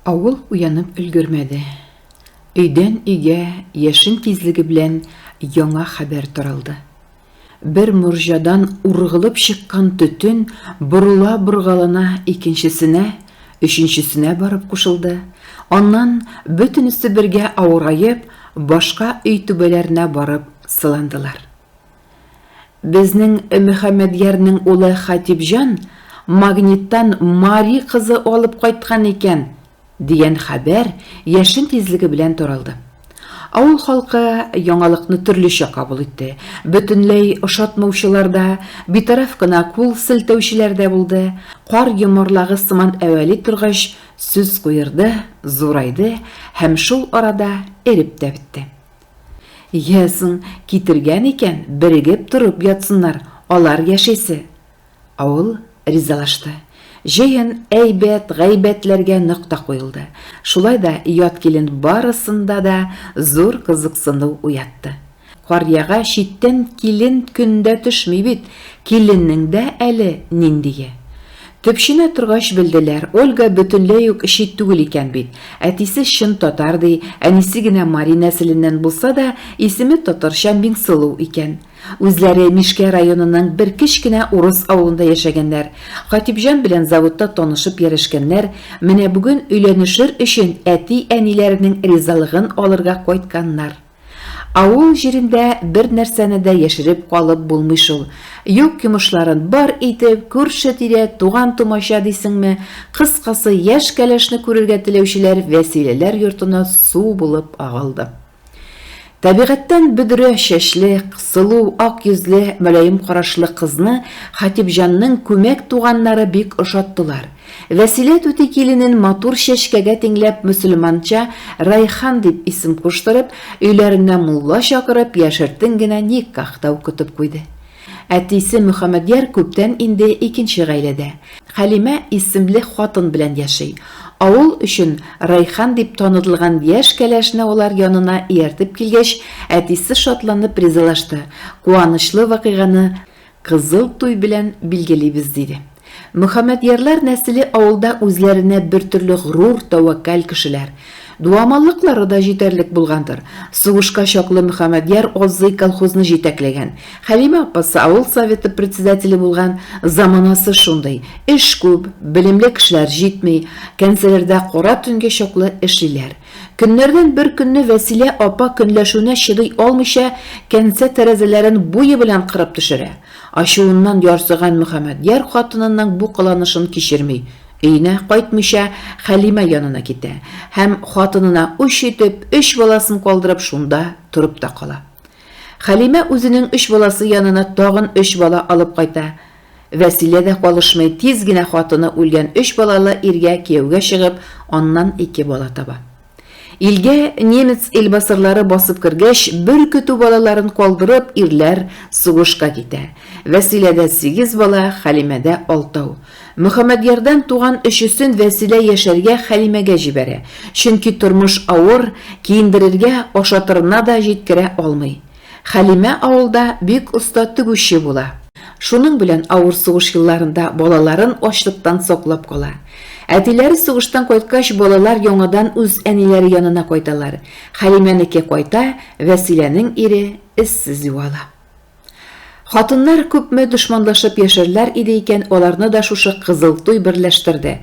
Авыл уянып өлгермәде. Өйдән өйгә яшен тизлеге белән яңа хәбәр таралды. Бер морҗадан ургылып чыккан төтен борыла-боргалана икенчесенә, өченчесенә барып кушылды. Аннан бөтенесе бергә авыраеп, башка өй түбәләренә барып сыландылар. Безнең Мөхәммәдьярның улы Хатипҗан Магниттан мари кызы алып кайткан икән, дигән хәбәр яшен тизлеге белән таралды. Авыл халкы яңалыкны төрлечә кабул итте. Бөтенләй ошатмаучылар да, битараф кына кул селтәүчеләр дә булды. Кар йомарлагы сыман әвәли торгач, сүз куерды, зурайды һәм шул арада эреп тә бетте. Йә соң, китергән икән, берегеп торып ятсыннар, алар яшисе. Авыл ризалашты. Җыен әйбәт, гайбәтләргә нокта куелды. Шулай да ят килен барысында да зур кызыксыну уятты. Карьяга читтән килен көн дә төшми бит, киленнең дә әле ниндие. Төпченә торгач белделәр, Ольга бөтенләй үк чит түгел икән бит. Әтисе чын татар ди, әнисе генә мари нәселеннән булса да, исеме татарча Миңсылу икән. Үзләре Мишкә районының бер кечкенә урыс авылында яшәгәннәр. Хатипҗан белән заводта танышып ярәшкәннәр, менә бүген өйләнешер өчен әти-әниләренең ризалыгын алырга кайтканнар. Авыл җирендә бер нәрсәне дә яшереп калып булмый шул. Юк йомышларын бар итеп, күрше-тирә, туган-тумача дисеңме, кыскасы, яшь кәләшне күрергә теләүчеләр Вәсиләләр йортына су булып агылды. Табигатьтән бөдрә чәчле, сылу, ак йөзле, мөлаем карашлы кызны Хатипҗанның күмәк туганнары бик ошаттылар. Вәсилә түти киленен матур чәчкәгә тиңләп мөселманча Райхан дип исем куштырып, өйләренә мулла чакырып, яшертен генә никах та укытып куйды. Әтисе Мөхәммәдьяр күптән инде икенче гаиләдә, Хәлимә исемле хатын белән яши. Авыл өчен Райхан дип танытылган яшь кәләшне алар янына ияртеп килгәч, әтисе шатланып ризалашты, куанычлы вакыйганы Кызыл туй белән билгелибез, диде. Мөхәммәдьярлар нәселе авылда үзләренә бертөрле горур, тәвәккәл кешеләр. Дуамаллыклары да җитәрлек булгандыр. Сугышка чаклы Мөхәммәдьяр абзый колхозны җитәкләгән. Хәлимә апасы авыл советы председателе булган. Заманасы шундый. Эш күп, белемле кешеләр җитми. Кәнсәләрдә кара төнгә чаклы эшлиләр. Көннәрдән бер көнне Вәсилә апа көнләшүенә чыдый алмыйча кәнсә тәрәзәләрен буе белән кырып төшерә. Ачуыннан ярсыган Мөхәммәдьяр хатынының бу кыланышын кичерми, өенә кайтмыйча Хәлимә янына китә һәм хатынына үч итеп, өч баласын калдырып шунда торып та кала. Хәлимә үзенең өч баласы янына тагын өч бала алып кайта. Вәсилә дә калышмый, тиз генә хатыны үлгән өч балалы иргә кияүгә чыгып, аннан ике бала таба. Илгә немец илбасарлары басып кергәч, бер көтү балаларын калдырып, ирләр сугышка китә. Вәсиләдә сигез бала, Хәлимәдә алтау. Мөхәммәдьярдан туган өчесен Вәсилә яшәргә Хәлимәгә җибәрә, чөнки тормыш авыр, киендерергә, ашатырына да җиткерә алмый. Хәлимә авылда бик оста тегүче була. Шуның белән авыр сугыш елларында балаларын ачлыктан саклап кала. Әтиләре сугыштан кайткач, балалар яңадан үз әниләре янына кайталар. Хәлимәнеке кайта, Вәсиләнең ире эзсез югала. Хатыннар күпме дошманлашып яшәрләр иде икән, аларны да шушы кызыл туй берләштерде.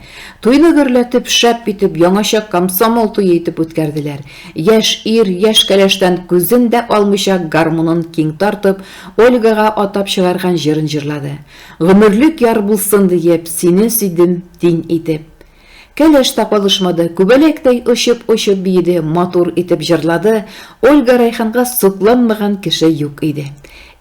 Туйны гөрләтеп, шәп итеп, яңача комсомол туе итеп үткәрделәр. Яшь ир, яшь кәләштән күзен дә алмыйча гармунын киң тартып, Ольгага атап чыгарган җырын җырлады. Гомерлек яр булсын диеп, сине сөйдем тиң итеп. Кәләш тә калышмады, күбәләктәй очып-очып биеде, матур итеп җырлады, Ольга Райханга сокланмаган кеше юк иде.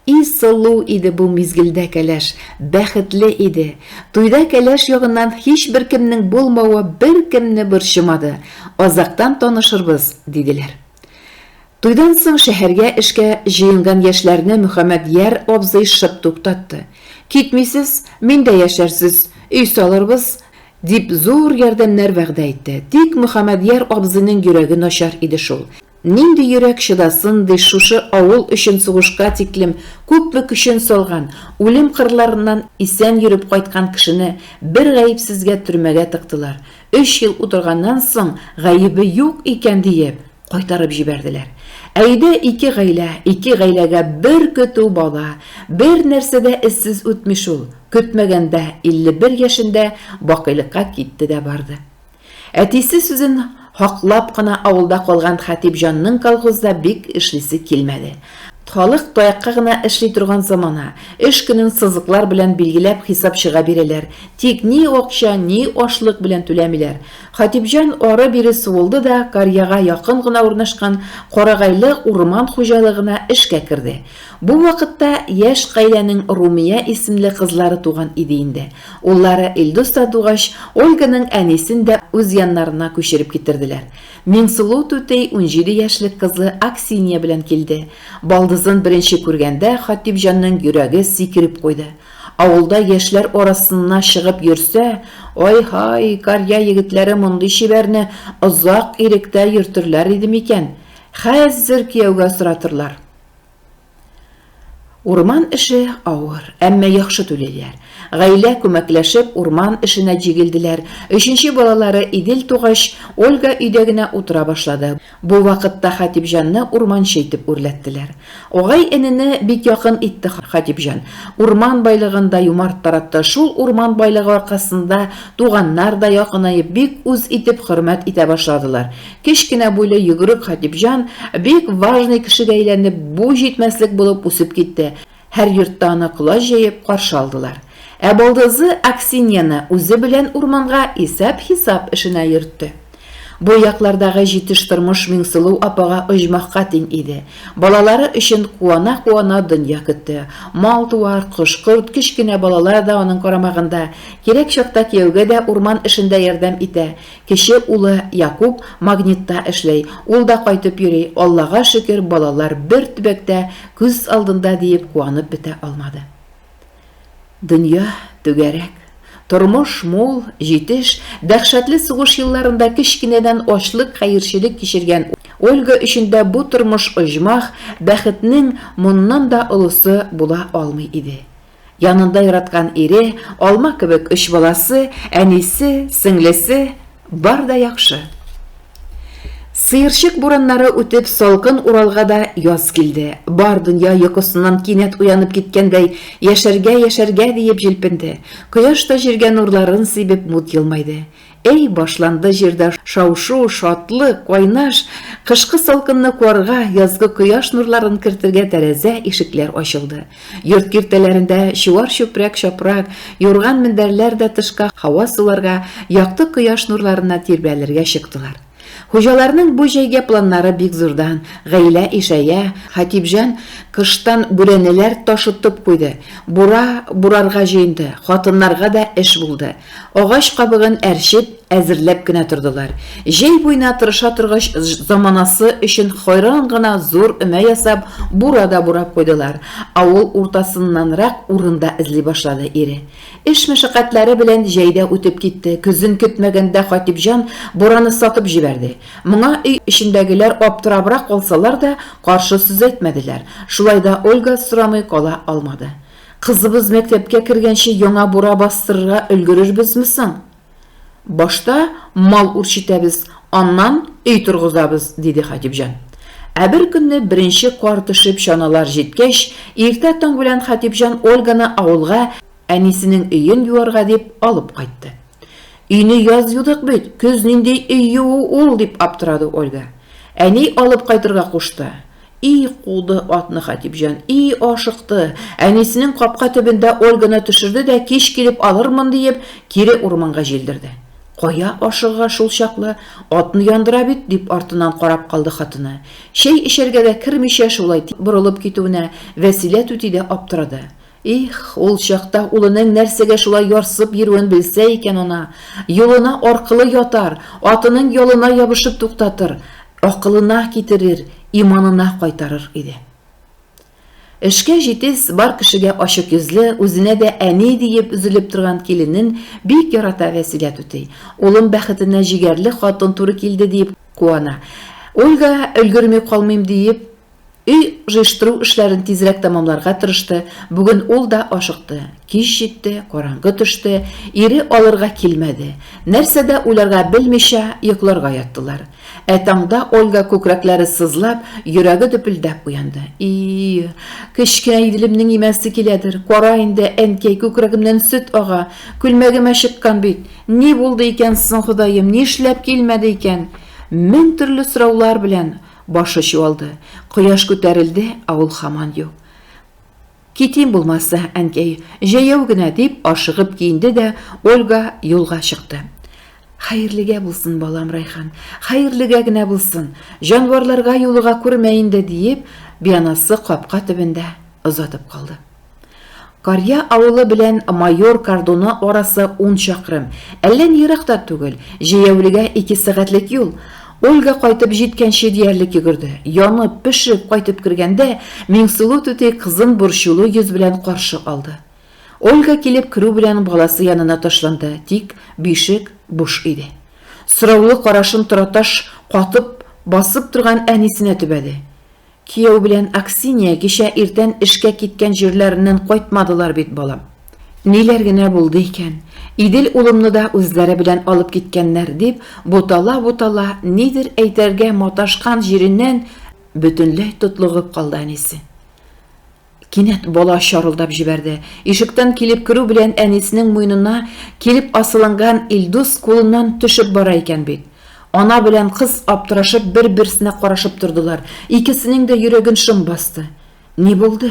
И сылу иде бу мизгелдә кәләш, бәхетле иде. Туйда кәләш ягыннан һичбер кемнең булмавы беркемне борчымады. Азактан танышырбыз, диделәр. Туйдан соң шәһәргә эшкә җыенган яшьләрне Мөхәммәдьяр абзый шып туктатты. Китмисез, миндә яшәрсез, өй салырбыз, дип зур ярдәмнәр вәгъдә итте. Тик Мөхәммәдьяр абзыйның йөрәге начар иде шул. Нинди йөрәк чыдасын, ди, шушы авыл өчен сугышка тиклем күпме көчен салган, үлем кырларыннан исән йөреп кайткан кешене бер гаепсезгә төрмәгә тыктылар, өч ел утырганнан соң, гаебе юк икән диеп, кайтарып җибәрделәр. Ә өйдә ике гаилә, ике гаиләгә бер көтү бала, бер нәрсә дә эзсез үтми шул, көтмәгәндә 51 яшендә бакыйлыкка китте дә барды. Әтисе сүзен хаклап кына авылда калган Хәтипҗанның колхозда бик эшлисе килмәде. Халык таякка гына эшли торган замана, эш көнен сызыклар белән билгеләп хисапчыга бирәләр, тик ни акча, ни ашлык белән түләмиләр. Хәтипҗан ары-бире суылды да карьяга якын гына урнашкан Карагайлы урман хуҗалыгына эшкә керде. Бу вакытта яшь гаиләнең Румия исемле кызлары туган иде инде. Уллары Илдус та тугач, Ольганың әнисен дә үз яннарына күчереп китерделәр. Миңсылу түтей 17 яшьлек кызы Аксинья белән килде. Балдызын беренче күргәндә Хатипҗанның йөрәге сикереп куйды. Авылда яшьләр арасына чыгып йөрсә, ай-һай, карья егетләре мондый чибәрне озак иректә йөртерләр иде микән? Хәзер кияүгә соратырлар. Урман эше авыр, әмма яхшы түлиләр. Гаилә күмәкләшеп урман эшенә җигелделәр. Өченче балалары Идел тугач, Ольга өйдә генә утыра башлады. Бу вакытта Хатипҗанны урманчы итеп үрләттеләр. Агай-энене бик якын итте Хатипҗан. Урман байлыгын да юмарт таратты. Шул урман байлыгы аркасында туганнар да якынаеп, бик үз итеп хөрмәт итә башладылар. Кечкенә буйлы йөгерек Хатипҗан бик важный кешегә әйләнеп, буй җитмәслек булып үсеп китте. Һәр йортта аны колач җәеп каршы алдылар. Ә балдызы Аксиньяны үзе белән урманга исәп-хисап эшенә йөртте. Бу яклардагы җитеш тормыш Миңсылу апага оҗмахка тиң иде. Балалары өчен куана-куана дөнья көтте. Мал-туар, кош-корт, кечкенә балалар да аның карамагында. Кирәк чакта кияүгә дә урман эшендә ярдәм итә. Кече улы Якуб Магнитта эшләй, ул да кайтып йөри, Аллага шөкер, балалар бер төбәктә, күз алдында диеп куанып бетә алмады. Дөнья түгәрәк. Тормыш мул, җитеш, дәһшәтле сугыш елларында кечкенәдән ачлык-хәерчелек кичергән Ольга өчен дә бу тормыш оҗмах, бәхетнең моннан да олысы була алмый иде. Янында яраткан ире, алма кебек өч баласы, әнисе, сеңлесе, бар да яхшы. Сыерчык бураннары үтеп, салкын Уралга да яз килде. Бар дөнья йокысыннан кинәт уянып киткәндәй, яшәргә, яшәргә диеп җилпенде. Кояш та җиргә нурларын сибеп мут елмайды. Әй, башланды җирдә шау-шу, шатлык, кайнаш! Кышкы салкынны куарга, язгы кояш нурларын кертергә тәрәзә, ишекләр ачылды. Йорт киртәләрендә чуар чүпрәк-чапрак, юрган-мендәрләр дә тышка һава суларга, якты кояш нурларына тирбәлергә чыктылар. Хуҗаларның бу җәйгә планнары бик зурдан, гаилә ишәя, Хатипҗан кыштан бүрәнәләр ташытып куйды, бура бурарга җыенды, хатыннарга да эш булды. Агач кабыгын әрчеп, әзерләп кенә тордылар. Җәй буена тырыша торгач, заманасы өчен хайран гына зур өмә ясап, бура да бурап куйдылар. Авыл уртасыннанрак урын да эзли башлады ире. Эш мәшәкатьләре белән җәй дә үтеп китте. Көзен көтмәгәндә Хатипҗан бураны сатып җибәрде. Моңа өй эчендәгеләр аптырабрак калсалар да, каршы сүз әйтмәделәр. Шулай да Ольга сорамый кала алмады. Кызыбыз мәктәпкә кергәнче яңа бура бастырырга өлгерербезме соң? Башта мал үрчетәбез, аннан өй торгызабыз, диде Хатипҗан. Ә бер көнне беренче кар төшеп чаналар җиткәч, иртә таң белән Хатипҗан Ольганы авылга әнисенең өен юарга дип алып кайтты. Өйне яз юдык бит, көз нинди өй юуу ул, дип аптырады Ольга. Әни алып кайтырга кушты. И куды атны Хатипҗан, и ашыкты. Әнисенең капка төбендә Ольганы төшерде дә, кич килеп алырмын диеп, кире урманга җилдерде. Кая ашыга шул чаклы, атны яндыра бит, дип артыннан карап калды хатыны. Чәй эчәргә дә кермичә шулай борылып китүенә Вәсилә түти дә аптырады. Их, ул чакта улының нәрсәгә шулай ярсып йөрүен белсә икән ана, юлына аркылы ятар, атының ялына ябышып туктатыр, акылына китерер, иманына кайтарыр иде. Эшкә җитез, бар кешегә ачык йөзле, үзенә дә әни диеп өзелеп торган киленен бик ярата Вәсилә түти. Улым бәхетенә җигәрле хатын туры килде диеп куана. Ольга өлгерми калмыйм диеп, өй җыештыру эшләрен тизрәк тәмамларга тырышты, бүген ул да ашыкты. Кич җитте, караңгы төште, ире алырга килмәде. Нәрсә дә уйларга белмичә, йокларга яттылар. Ә таңда Ольга күкрәкләре сызлап, йөрәге дөпелдәп уянды. И-и, кечкенә Иделемнең имәсе киләдер, кара инде, әнкәй, күкрәгемнән сөт ага, күлмәгемә чыккан бит. Ни булды икән соң, Ходаем, нишләп килмәде икән? Мең төрле сораулар белән башы чуалды. Кояш күтәрелде, ә ул һаман юк. Китим булмаса, әнкәй, җәяү генә, дип ашыгып киенде дә Ольга юлга чыкты. Хәерлегә булсын, балам Райхан, хәерлегә генә булсын, җанварларга юлыга күрмә инде, диеп, бианасы капка төбендә озатып калды. Карья авылы белән Майор кордоны арасы ун чакрым. Әллә ни ерак та түгел, җәяүлегә ике сәгатьлек юл. Ольга кайтып җиткәнче диярлек йөгерде. Янып, пешеп кайтып кергәндә, Миңсылу түти кызын борчулы йөз белән каршы алды. Ольга килеп керү белән баласы янына ташланды, тик бишек буш иде. Сораулы карашын тораташ катып басып торган әнисенә төбәде. Кияү белән Аксинья кичә иртән эшкә киткән җирләреннән кайтмадылар бит, балам. Ниләр генә булды икән? Идел улымны да үзләре белән алып киткәннәр, дип, бутала-бутала нидер әйтергә маташкан җиреннән бөтенләй тотлыгып калды әнисе. Кинәт бала чарылдап җибәрде. Ишектән килеп керү белән әнисенең муенына килеп асылынган Илдус кулыннан төшеп бара икән бит. Ана белән кыз аптырашып бер-берсенә карашып тордылар. Икесенең дә йөрәген шом басты. Ни булды?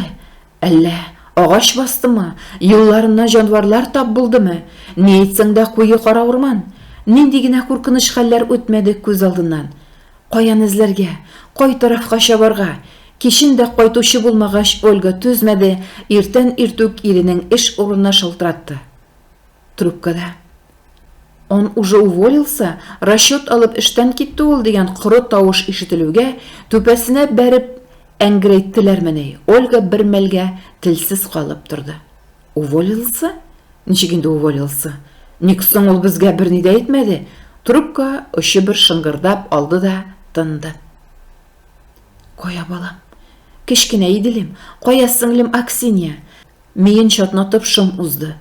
Әллә агач бастымы? Юлларына җанварлар тап булдымы? Ни әйтсәң дә куе кара урман. Нинди генә куркыныч хәлләр үтмәде күз алдыннан. Каян эзләргә? Кай тарафка чабарга? Кичен дә кайтучы булмагач, Ольга түзмәде, иртән иртүк иренең эш урынына шалтыратты. Трубкада. Он уже уволился, расчет алып эштән китте ул, дигән коры тавыш ишетелүгә, түпәсенә бәреп әңгерәйттеләрмени, Ольга бер мәлгә телсез калып торды. Уволился? Ничек инде уволился? Ник соң ул безгә берни дә әйтмәде? Трубка очы бер шыңгырдап алды да тынды. Кая балам? Кечкенә Иделем, кая сеңлем Аксинья? Миен чатнатып шом узды.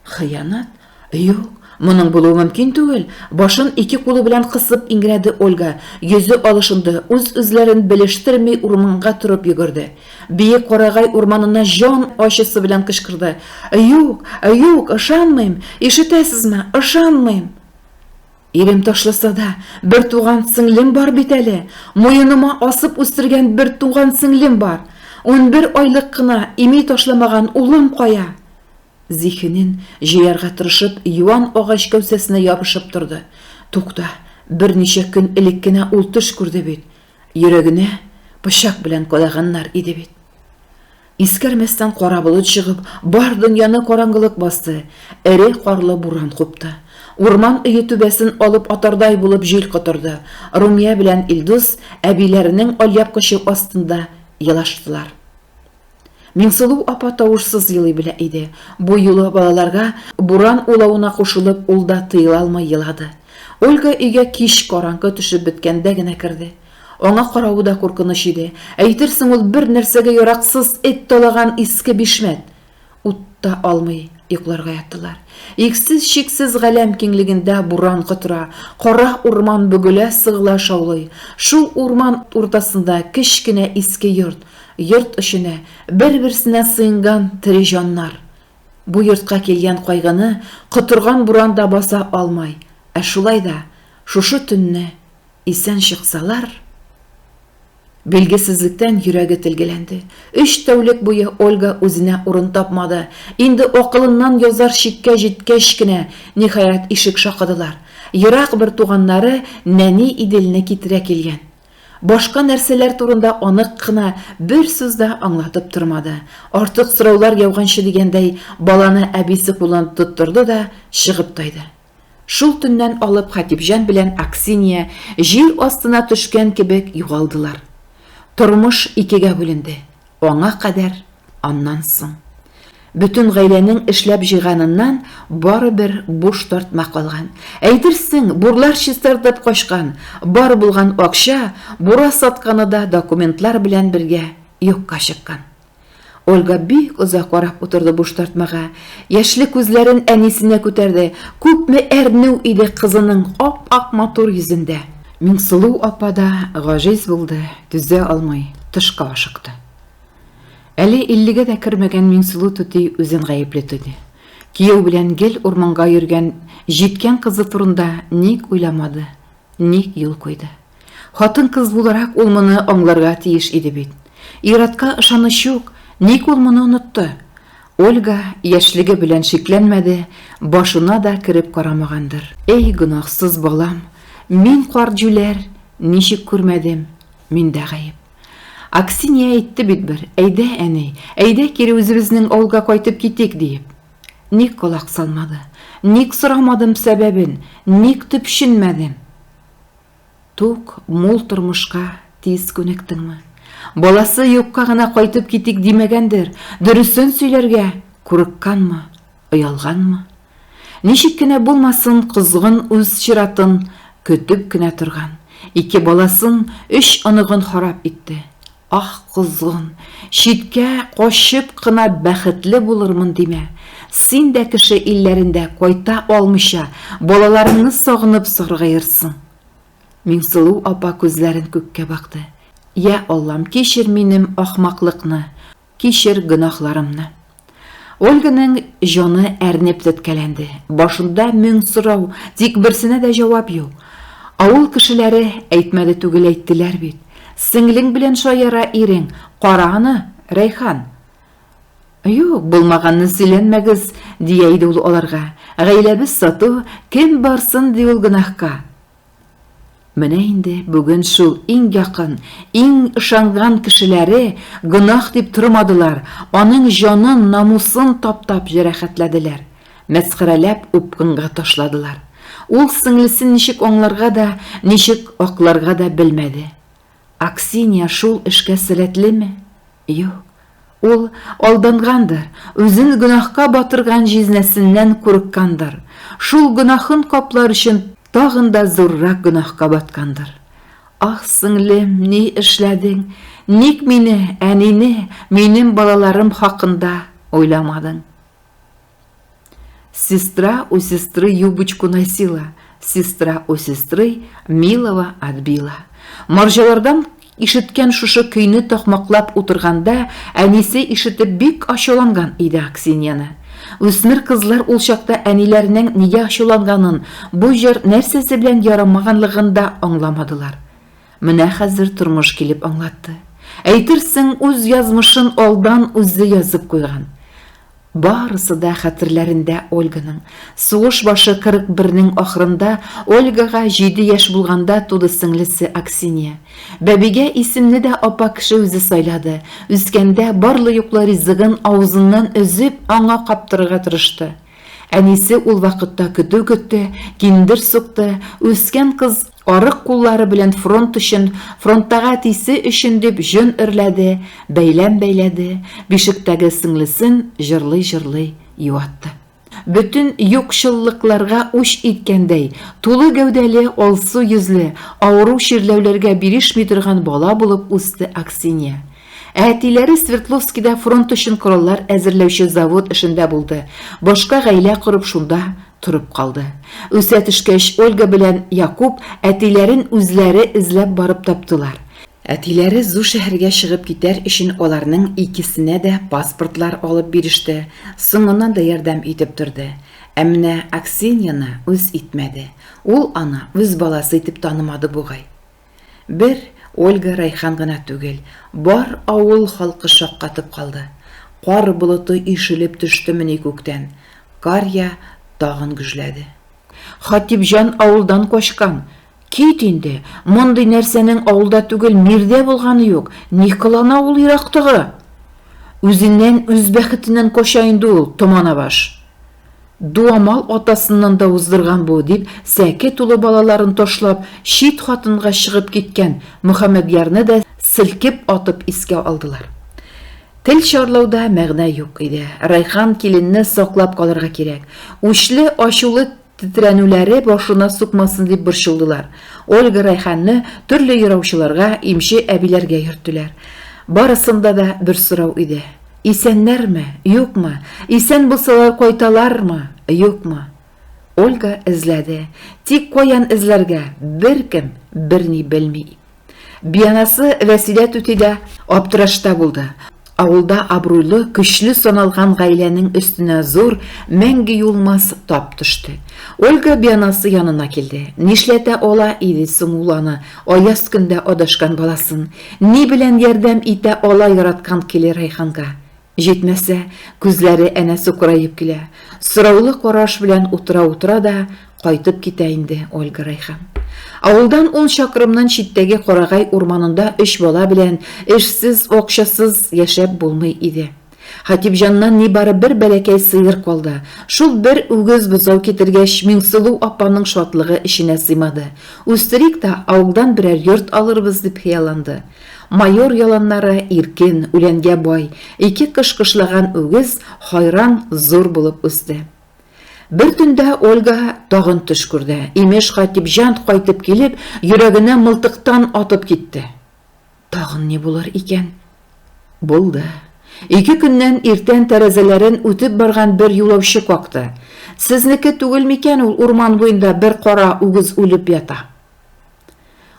Хыянат? Юк, моның булуы мөмкин түгел. Башын ике кулы белән кысып иңрәде Ольга. Йөзе алышынды, үз-үзләрен белештерми урманга торып йөгерде. Биек карагай урманына җан ачысы белән кычкырды. Юк, юк, ышанмыйм! Ишетәсезме, ышанмыйм! Ирем ташласа да, бер туган сеңлем бар бит әле. Муеныма асып үстергән бер туган сеңлем бар. 11 айлык кына ими ташламаган улым кая? Зиһенен җыярга тырышып, юан агач кәүсәсенә ябышып торды. Тукта, берничә көн элек кенә ул төш күрде бит. Йөрәгенә пычак белән кадаганнар иде бит. Искәрмәстән кара болыт чыгып, бар дөньяны караңгылык басты. Эре карлы буран купты. Урман өе түбәсен алып атардай булып җил котырды. Румия белән Илдус әбиләренең алъяпкычы астында елаштылар. Миңсылу апа тавышсыз елый белә иде. Бу юлы балаларга буран улавына кушылып, ул да тыела алмый елады. Ольга өйгә кич караңгы төшеп беткәндә генә керде. Аңа каравы да куркыныч иде. Әйтерсең ул бер нәрсәгә яраксыз эт талаган иске бишмәт. Ут та алмый йокларга яттылар. Иксез-чиксез галәм киңлегендә буран котыра, кара урман бөгелә-сыгыла шаулый. Шул урман уртасында кечкенә иске йорт, йорт эченә бер-берсенә сыенган тере җаннар. Бу йортка килгән кайгыны котырган буран да баса алмай. Ә шулай да шушы төнне исән чыксалар... Билгесезлектән йөрәге телгеләнде. Өч тәүлек буе Ольга үзенә урын тапмады. Инде акылыннан язар чиккә җиткәч кенә, ниһаять, ишек шакыдылар. Ерак бер туганнары нәни Иделне китерә килгән. Башка нәрсәләр турында анык кына бер сүз дә аңлатып тормады. Артык сораулар яуганчы дигәндәй, баланы әбисе кулына тоттырды да чыгып тайды. Шул төннән алып Хатипҗан белән Аксинья җир астына төшкән кебек югалдылар. Тормыш икегә бүленде, аңа кадәр, аннан соң. Бөтен гаиләнең эшләп җыйганыннан барыбер буш тартма калган. Әйтерсең, бурлар чистартып качкан. Бар булган акча, бура сатканы да документлар белән бергә юкка чыккан. Ольга бик озак карап утырды буш тартмага. Яшьле күзләрен әнисенә күтәрде. Күпме әрнү иде кызының ап-ак матур йөзендә. Миңсылу апа да гаҗиз булды, түзә алмый, тышка ашыкты. Әле иллегә дә кермәгән Миңсылу түти үзен гаепле тойды. Кияү белән гел урманга йөргән җиткән кызы турында ник уйламады, ник юл куйды? Хатын-кыз буларак ул моны аңларга тиеш иде бит. Ир-атка ышаныч юк, ник ул моны онытты? Ольга яшьлеге белән шикләнмәде, башына да кереп карамагандыр. Әй, гөнаһсыз балам, мин карт җүләр, ничек күрмәдем, миндә гаеп. Аксинья әйтте бит бер, әйдә, әни, әйдә кире үзебезнең авылга кайтып китик, диеп. Ник колак салмады, ник сорамадым сәбәбен, ник төпченмәдем? Тук, мул тормышка тиз күнектеңме? Баласы юкка гына кайтып китик димәгәндер, дөресен сөйләргә курыкканмы, оялганмы? Ничек кенә булмасын, козгын үз чиратын көтеп кенә торган. Ике баласын, өч оныгын харап итте. Ах, козгын, читкә качып кына бәхетле булырмын димә. Син дә кеше илләрендә кайта алмыйча, балаларыңны сагынып саргаерсың. Миңсылу апа күзләрен күккә бакты. Йә Аллам, кичер минем ахмаклыкны, Кичер гөнаһларымны. Ольганың җаны әрнеп теткәләнде. Башында мең сорау, тик берсенә дә җавап юк. Авыл кешеләре әйтмәде түгел, әйттеләр бит. Сеңлең белән шаяра ирең, кара аны, Рәйхан. Юк, булмаганны сөйләнмәгез, дия иде ул аларга. Гаиләбез сату, кем барсын ди ул гөнаһка. Менә инде бүген шул иң якын, иң ышанган кешеләре гөнаһ дип тормадылар, аның җанын, намусын таптап җәрәхәтләделәр, мәсхәрәләп упкынга ташладылар. Ул сеңлесен ничек аңларга да, ничек акларга да белмәде. Аксинья шул эшкә сәләтлеме? Юк. Ул алдангандыр, үзен гөнаһка батырган җизнәсеннән курыккандыр, шул гөнаһын каплар өчен тагын да зуррак гөнаһка баткандыр. Ах, сеңлем, ни эшләдең? Ник мине, әнине, минем балаларым хакында уйламадың? Сестра у сестры юбочку носила, сестра у сестры милого отбила. Марҗалардан ишеткән шушы көйне такмаклап утырганда, әнисе ишетеп бик ачуланган иде Аксиньяны. Үсмер кызлар ул чакта әниләренең нигә ачуланганын, бу җыр нәрсәсе белән ярамаганлыгын да аңламадылар. Менә хәзер тормыш килеп аңлатты. Әйтерсең, үз язмышын алдан үзе язып куйган. Барысы да хәтерләрендә Ольганың. Сугыш башы 41 нең ахырында Ольгага җиде яшь булганда туды сеңлесе Аксинья. Бәбигә исемне дә апа кеше үзе сайлады. Үскәндә барлы-юклы ризыгын авызыннан өзеп аңа каптырырга тырышты. Әнисе ул вакытта көтү көтте, киндер сукты, үскән кыз арык куллары белән фронт өчен, фронттагы әтисе өчен дип җон эрләде, бәйләм бәйләде, бишектәге сеңлесен җырлый-җырлый юатты. Бөтен юкчыллыкларга үч иткәндәй, тулы гәүдәле, алсу йөзле, авыру-чирләүләргә бирешми торган бала булып үсте Аксинья. Ә әтиләре Свердловскида фронт өчен кораллар әзерләүче завод эшендә булды, башка гаилә корып шунда торып калды. Үсә төшкәч, Ольга белән Якуб әтиләрен үзләре эзләп барып таптылар. Әтиләре зур шәһәргә чыгып китәр өчен аларның икесенә дә паспортлар алып биреште, соңыннан да ярдәм итеп торды. Ә менә Аксиньяны үз итмәде. Ул аны үз баласы итеп танымады бугай. Бер Ольга Рәйхан гына түгел, бар авыл халкы шаккатып калды. Кар болыты ишелеп төштемени күктән. Карья тагын гөжләде. Хатипҗан авылдан качкан. Кит инде, мондый нәрсәнең авылда түгел, мирдә булганы юк. Ни кылана ул ерактагы? Үзеннән, үз бәхетеннән кача инде ул, томана баш. Дуамал атасыннан да уздырган бу, дип, сәке тулы балаларын ташлап, чит хатынга чыгып киткән Мөхәммәдьярны да селкеп атып искә алдылар. Тел чарлауда мәгънә юк иде. Райхан киленне саклап калырга кирәк. Үчле, ачулы тетрәнүләре башына сукмасын дип борчылдылар. Ольга Райханны төрле юраучыларга, имче әбиләргә йөрттеләр. Барысында да бер сорау иде. Исәннәрме, юкмы? Исән булсалар кайталармы, юкмы? Ольга эзләде. Тик каян эзләргә? Беркем берни белми. Бианасы Вәсилә түти дә аптырашта булды. Авылда абруйлы, көчле саналган гаиләнең өстенә зур, мәңге юылмас тап төште. Ольга бианасы янына килде. Нишләтә ала иде соң ул аны, аяз көндә адашкан баласын? Ни белән ярдәм итә ала яраткан киле Рәйханга? Җитмәсә, күзләре әнә сукыраеп килә. Сораулы караш белән утыра-утыра да кайтып китә инде Ольга Райхан. Авылдан ун чакрымнан читтәге Карагай урманында өч бала белән эшсез, акчасыз яшәп булмый иде. Хатипҗаннан нибары бер бәләкәй сыер калды. Шул бер үгез бозау китергәч, Миңсылу апаның шатлыгы эченә сыймады. Үстерик тә, авылдан берәр йорт алырбыз, дип хыялланды. Майор яланнары иркен, үләнгә бай, ике кыш кышлаган үгез хайран зур булып үсте. Бер төндә Ольга тагын төш күрде. Имеш, Хатипҗан кайтып килеп, йөрәгенә мылтыктан атып китте. Тагын ни булыр икән? Булды. Ике көннән иртән тәрәзәләрен үтеп барган бер юлаучы какты. Сезнеке түгел микән ул урман буенда бер кара үгез үлеп ята?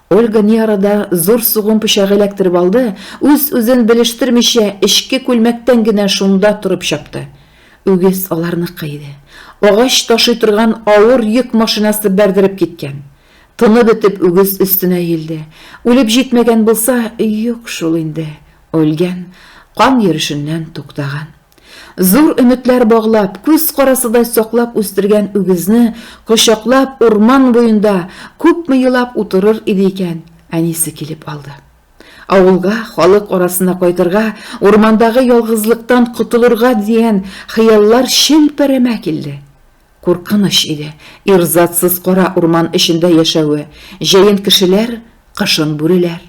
Ольга ни арада зур сугым пычагы эләктереп алды, үз-үзен белештермичә, эчке күлмәктән генә шунда торып чапты. Үгез аларныкы иде. Агач ташый торган авыр йөк машинасы бәрдереп киткән. Тыны бетеп үгез өстенә иелде. Үлеп җитмәгән булса, юк шул инде, үлгән, кан йөрешеннән туктаган. Зур өметләр баглап, күз карасыдай саклап үстергән үгезне кочаклап урман буенда күпме елап утырыр иде икән, әнисе килеп алды. Авылга, халык арасына кайтырга, урмандагы ялгызлыктан котылырга дигән хыяллар челпәрәмә килде. Куркыныч иде ир-затсыз кара урман эчендә яшәве, җәен кешеләр, кышын бүреләр.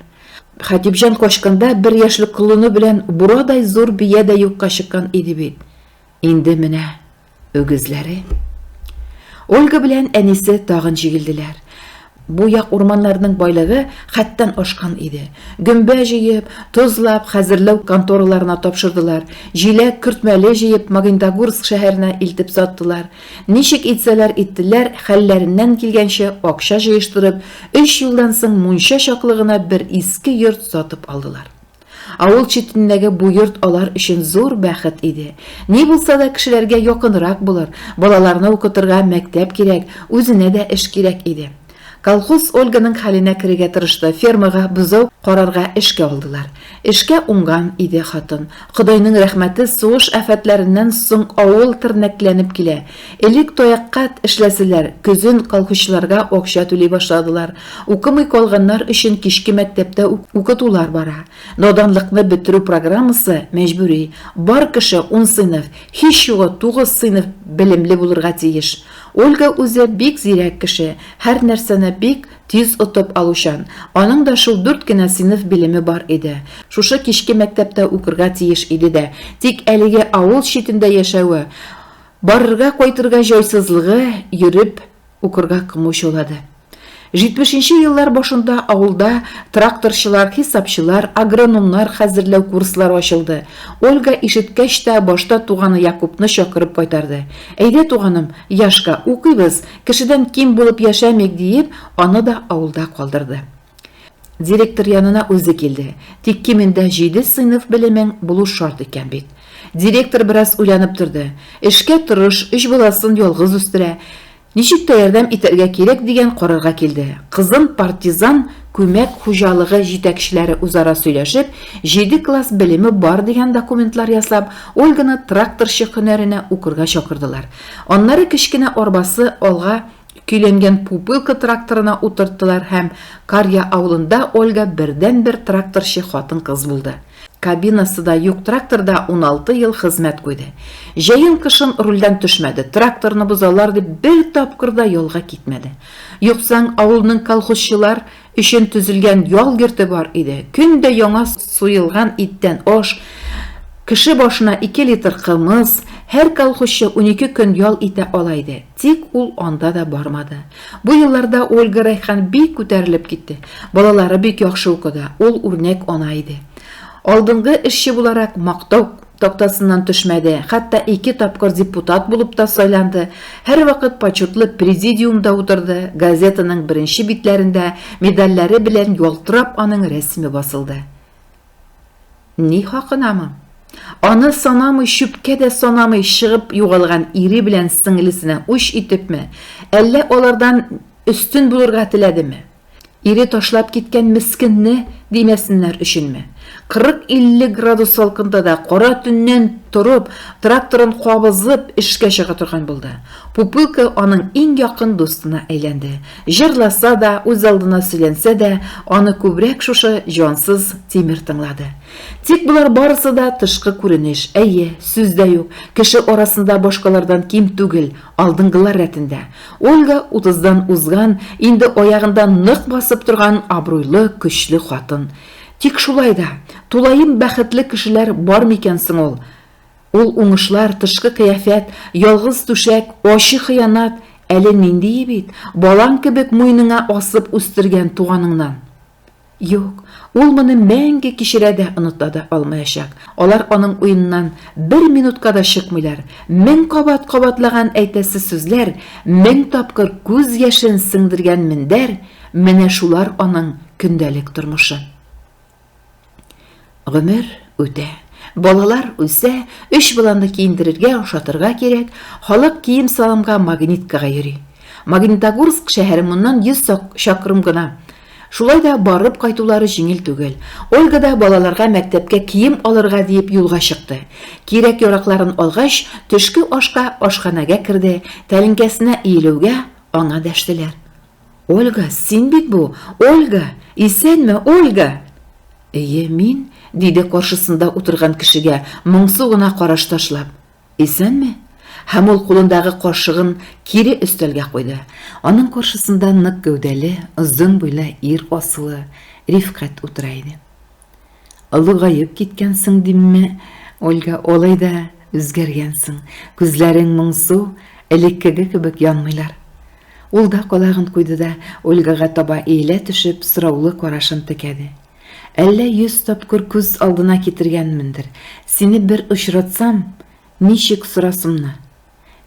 Хәтипҗан качканда бер яшьлек колыны белән бурадай зур бия дә юкка чыккан иде бит. Инде менә үгезләре. Ольга белән әнисе тагын җигелделәр. Бу як урманнарының байлыгы хәттән ашкан иде. Гөмбә җыеп, тозлап, хәзерләү контораларына тапшырдылар. Җиләк, көртмәле җыеп, Магнитогорск шәһәренә илтеп саттылар. Ничек итсәләр иттеләр, хәлләреннән килгәнчә акча җыештырып, өч елдан соң мунча чаклы гына бер иске йорт сатып алдылар. Авыл читендәге бу йорт алар өчен зур бәхет иде. Ни булса да кешеләргә якынрак булыр, балаларны укытырга мәктәп кирәк, үзенә дә эш кирәк иде. Колхоз Ольганың хәленә керергә тырышты, фермага бозау карарга эшкә алдылар. Эшкә уңган иде хатын. Ходайның рәхмәте, сугыш афәтләреннән соң авыл тернәкләнеп килә. Элек таякка эшләселәр, көзен колхозчыларга акча түли башладылар. Укымый калганнар өчен кичке мәктәптә укытулар бара. Наданлыкны бетерү программасы мәҗбүри. Бар кеше ун сыйныф, һич югы тугыз сыйныф белемле булырга тиеш. Ольга үзе бик зирәк кеше, һәр нәрсәне бик тиз отып алучан. Аның да шул дүрт кенә сыйныф белеме бар иде. Шушы кичке мәктәптә укырга тиеш иде дә, тик әлеге авыл читендә яшәве, барырга-кайтырга җайсызлыгы йөреп укырга комачаулады. Җитмешенче еллар башында авылда тракторчылар, хисапчылар, агрономнар хәзерләү курслары ачылды. Ольга ишеткәч тә башта туганы Якубны чакырып кайтарды. Әйдә, туганым, Яшка, укыйбыз, кешедән ким булып яшәмик, диеп, аны да авылда калдырды. Директор янына үзе килде. Тик кимендә җиде сыйныф белемең булу шарт икән бит. Директор бераз уйланып торды. Эшкә тырыш, өч баласын ялгыз үстерә. Ничек тә ярдәм итәргә кирәк дигән карарга килде. Кызын партизан күмәк хуҗалыгы җитәкчеләре үзара сөйләшеп, җиде класс белеме бар дигән документлар ясап, Ольганы тракторчы һөнәренә укырга чакырдылар. Аннары кечкенә арбасы алга көйләнгән Пупылка тракторына утырттылар һәм Карья авылында Ольга бердәнбер тракторчы хатын-кыз булды. Кабинасы да юк тракторда 16 ел хезмәт куйды. Җәен-кышын рульдән төшмәде, тракторны бозалар дип бер тапкыр да ялга китмәде. Юксаң, авылның колхозчылар өчен төзелгән ял йорты бар иде. Көн дә яңа суелган иттән аш, Кеше башына ике литр кымыз, һәр колхозчы 12 көн ял итә ала иде. Тик ул анда да бармады. Бу елларда Ольга Рәйхан бик күтәрелеп китте. Балалары бик яхшы укыды, ул үрнәк ана иде. Алдынгы эшче буларак мактау тактасыннан төшмәде, хәтта ике тапкыр депутат булып та сайланды, һәрвакыт почетлы президиумда утырды, газетаның беренче битләрендә медальләре белән ялтырап аның рәсеме басылды. Ни хакынамы? Аны санамый, чүпкә дә санамый чыгып югалган ире белән сеңлесенә үч итепме, әллә алардан өстен булырга теләдеме? Ире ташлап киткән мескенне димәсеннәр өченме? 40-50 градус салкында да кара төннән торып, тракторын кабызып, эшкә чыга торган булды. Пупылка аның иң якын дустына әйләнде. Җырласа да, үзалдына сөйләнсә дә, аны күбрәк шушы җансыз тимер тыңлады. Тик болар барысы да тышкы күренеш. Әйе, сүз дә юк, кеше арасында башкалардан ким түгел, алдынгылар рәтендә. Ольга утыздан узган, инде аягында нык басып торган абруйлы, көчле хатын. Тик шулай да, тулаем бәхетле кешеләр бар микән соң ул? Ул уңышлар, тышкы кыяфәт, ялгыз түшәк, ачы хыянат, әле ниндие бит, балаң кебек муеныңа асып үстергән туганыңнан. Юк, ул моны мәңге кичерә дә, оныта да алмаячак. Алар аның уеннан бер минутка да чыкмыйлар. Мең кабат кабатлаган әйтәсе сүзләр, мең тапкыр күз яшен сеңдергән мендәр, менә шулар аның көндәлек тормышы. Гомер үтә. Балалар үсә, өч баланы киендерергә, ашатырга кирәк. Халык кием-салымга Магниткага йөри. Магнитогорск шәһәре моннан 100 чакрым гына. Шулай да барып кайтулары җиңел түгел. Ольга да балаларга мәктәпкә кием алырга диеп юлга чыкты. Кирәк-яракларын алгач, төшке ашка ашханәгә керде, тәлинкәсенә иелүгә, аңа дәштеләр. Ольга, син бит бу! Ольга! Исәнме, Ольга! Әйе, мин, диде каршысында утырган кешегә моңсу гына караш ташлап. Исәнме? Һәм ул кулындагы кашыгын кире өстәлгә куйды. Аның каршысында нык гәүдәле, озын буйлы ир асылы Рифкать утыра иде. Олыгаеп киткәнсең димме, Ольга, алай да үзгәргәнсең. Күзләрең моңсу, элеккеге кебек янмыйлар. Ул да калагын куйды да, Ольгага таба иелә төшеп, сораулы карашын текәде. Әллә йөз тапкыр күз алдына китергәнмендер, сине бер очратсам, ничек сорасымны.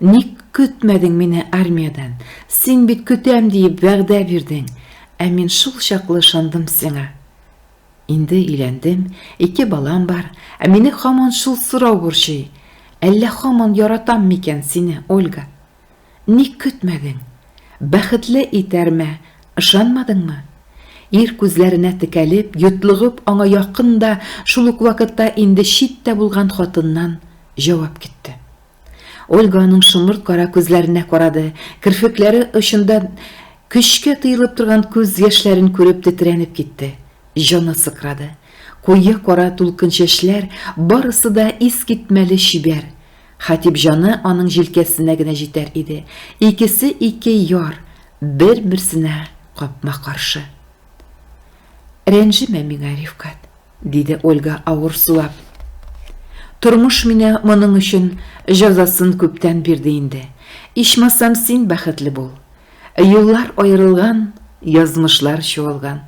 Ник көтмәдең мине армиядән? Син бит көтәм диеп вәгъдә бирдең, ә мин шул чаклы ышандым сиңа. Инде өйләндем, ике балам бар, ә мине һаман шул сорау борчый, әллә һаман яратам микән сине, Ольга? Ник көтмәдең? Бәхетле итәрмә, ышанмадыңмы? Ир күзләренә текәлеп, йотлыгып, аңа якын да, шул ук вакытта инде чит тә булган хатыннан җавап көтте. Ольга аның шомырт кара күзләренә карады, керфекләре очында көчкә тыелып торган күз яшьләрен күреп тетрәнеп китте, җаны сыкрады. Куе кара тулкын чәчләр, барысы да искитмәле чибәр. Хатипҗаны аның җилкәсенә генә җитәр иде. Икесе ике яр, бер-берсенә капма-каршы. Рәнҗемә миңа, Рифкать, диде Ольга авыр сулап. Тормыш мине моның өчен җәзасын күптән бирде инде. Ичмасам син бәхетле бул. Юллар аерылган, язмышлар чуалган.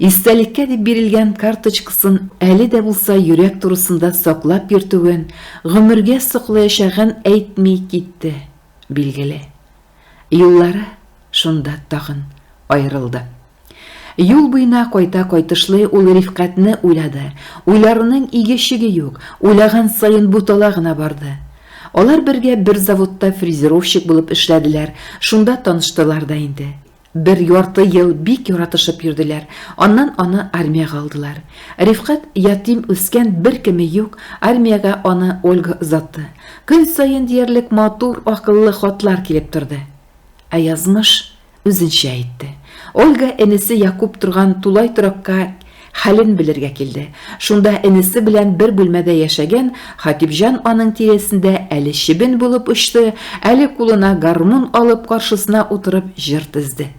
Истәлеккә дип бирелгән карточкасын әле дә булса йөрәк турысында саклап йөртүен, гомергә саклаячагын әйтми китте, билгеле. Юллары шунда тагын аерылды. Юл буена кайта-кайтышлый ул Рифкатьне уйлады. Уйларының иге-чиге юк, уйлаган саен бутала гына барды. Алар бергә бер заводта фрезеровщик булып эшләделәр, шунда таныштылар да инде. Бер ярты ел бик яратышып йөрделәр, аннан аны армиягә алдылар. Рифкать ятим үскән, беркеме юк, армиягә аны Ольга озатты. Көн саен диярлек матур, акыллы хатлар килеп торды. Ә язмыш Үзенчә әйтте. Ольга энесе Якуб торган тулай торакка хәлен белергә килде. Шунда энесе белән бер бүлмәдә яшәгән Хатипҗан аның тирәсендә әле чебен булып очты, әле кулына гармун алып каршысына утырып җыр тезде.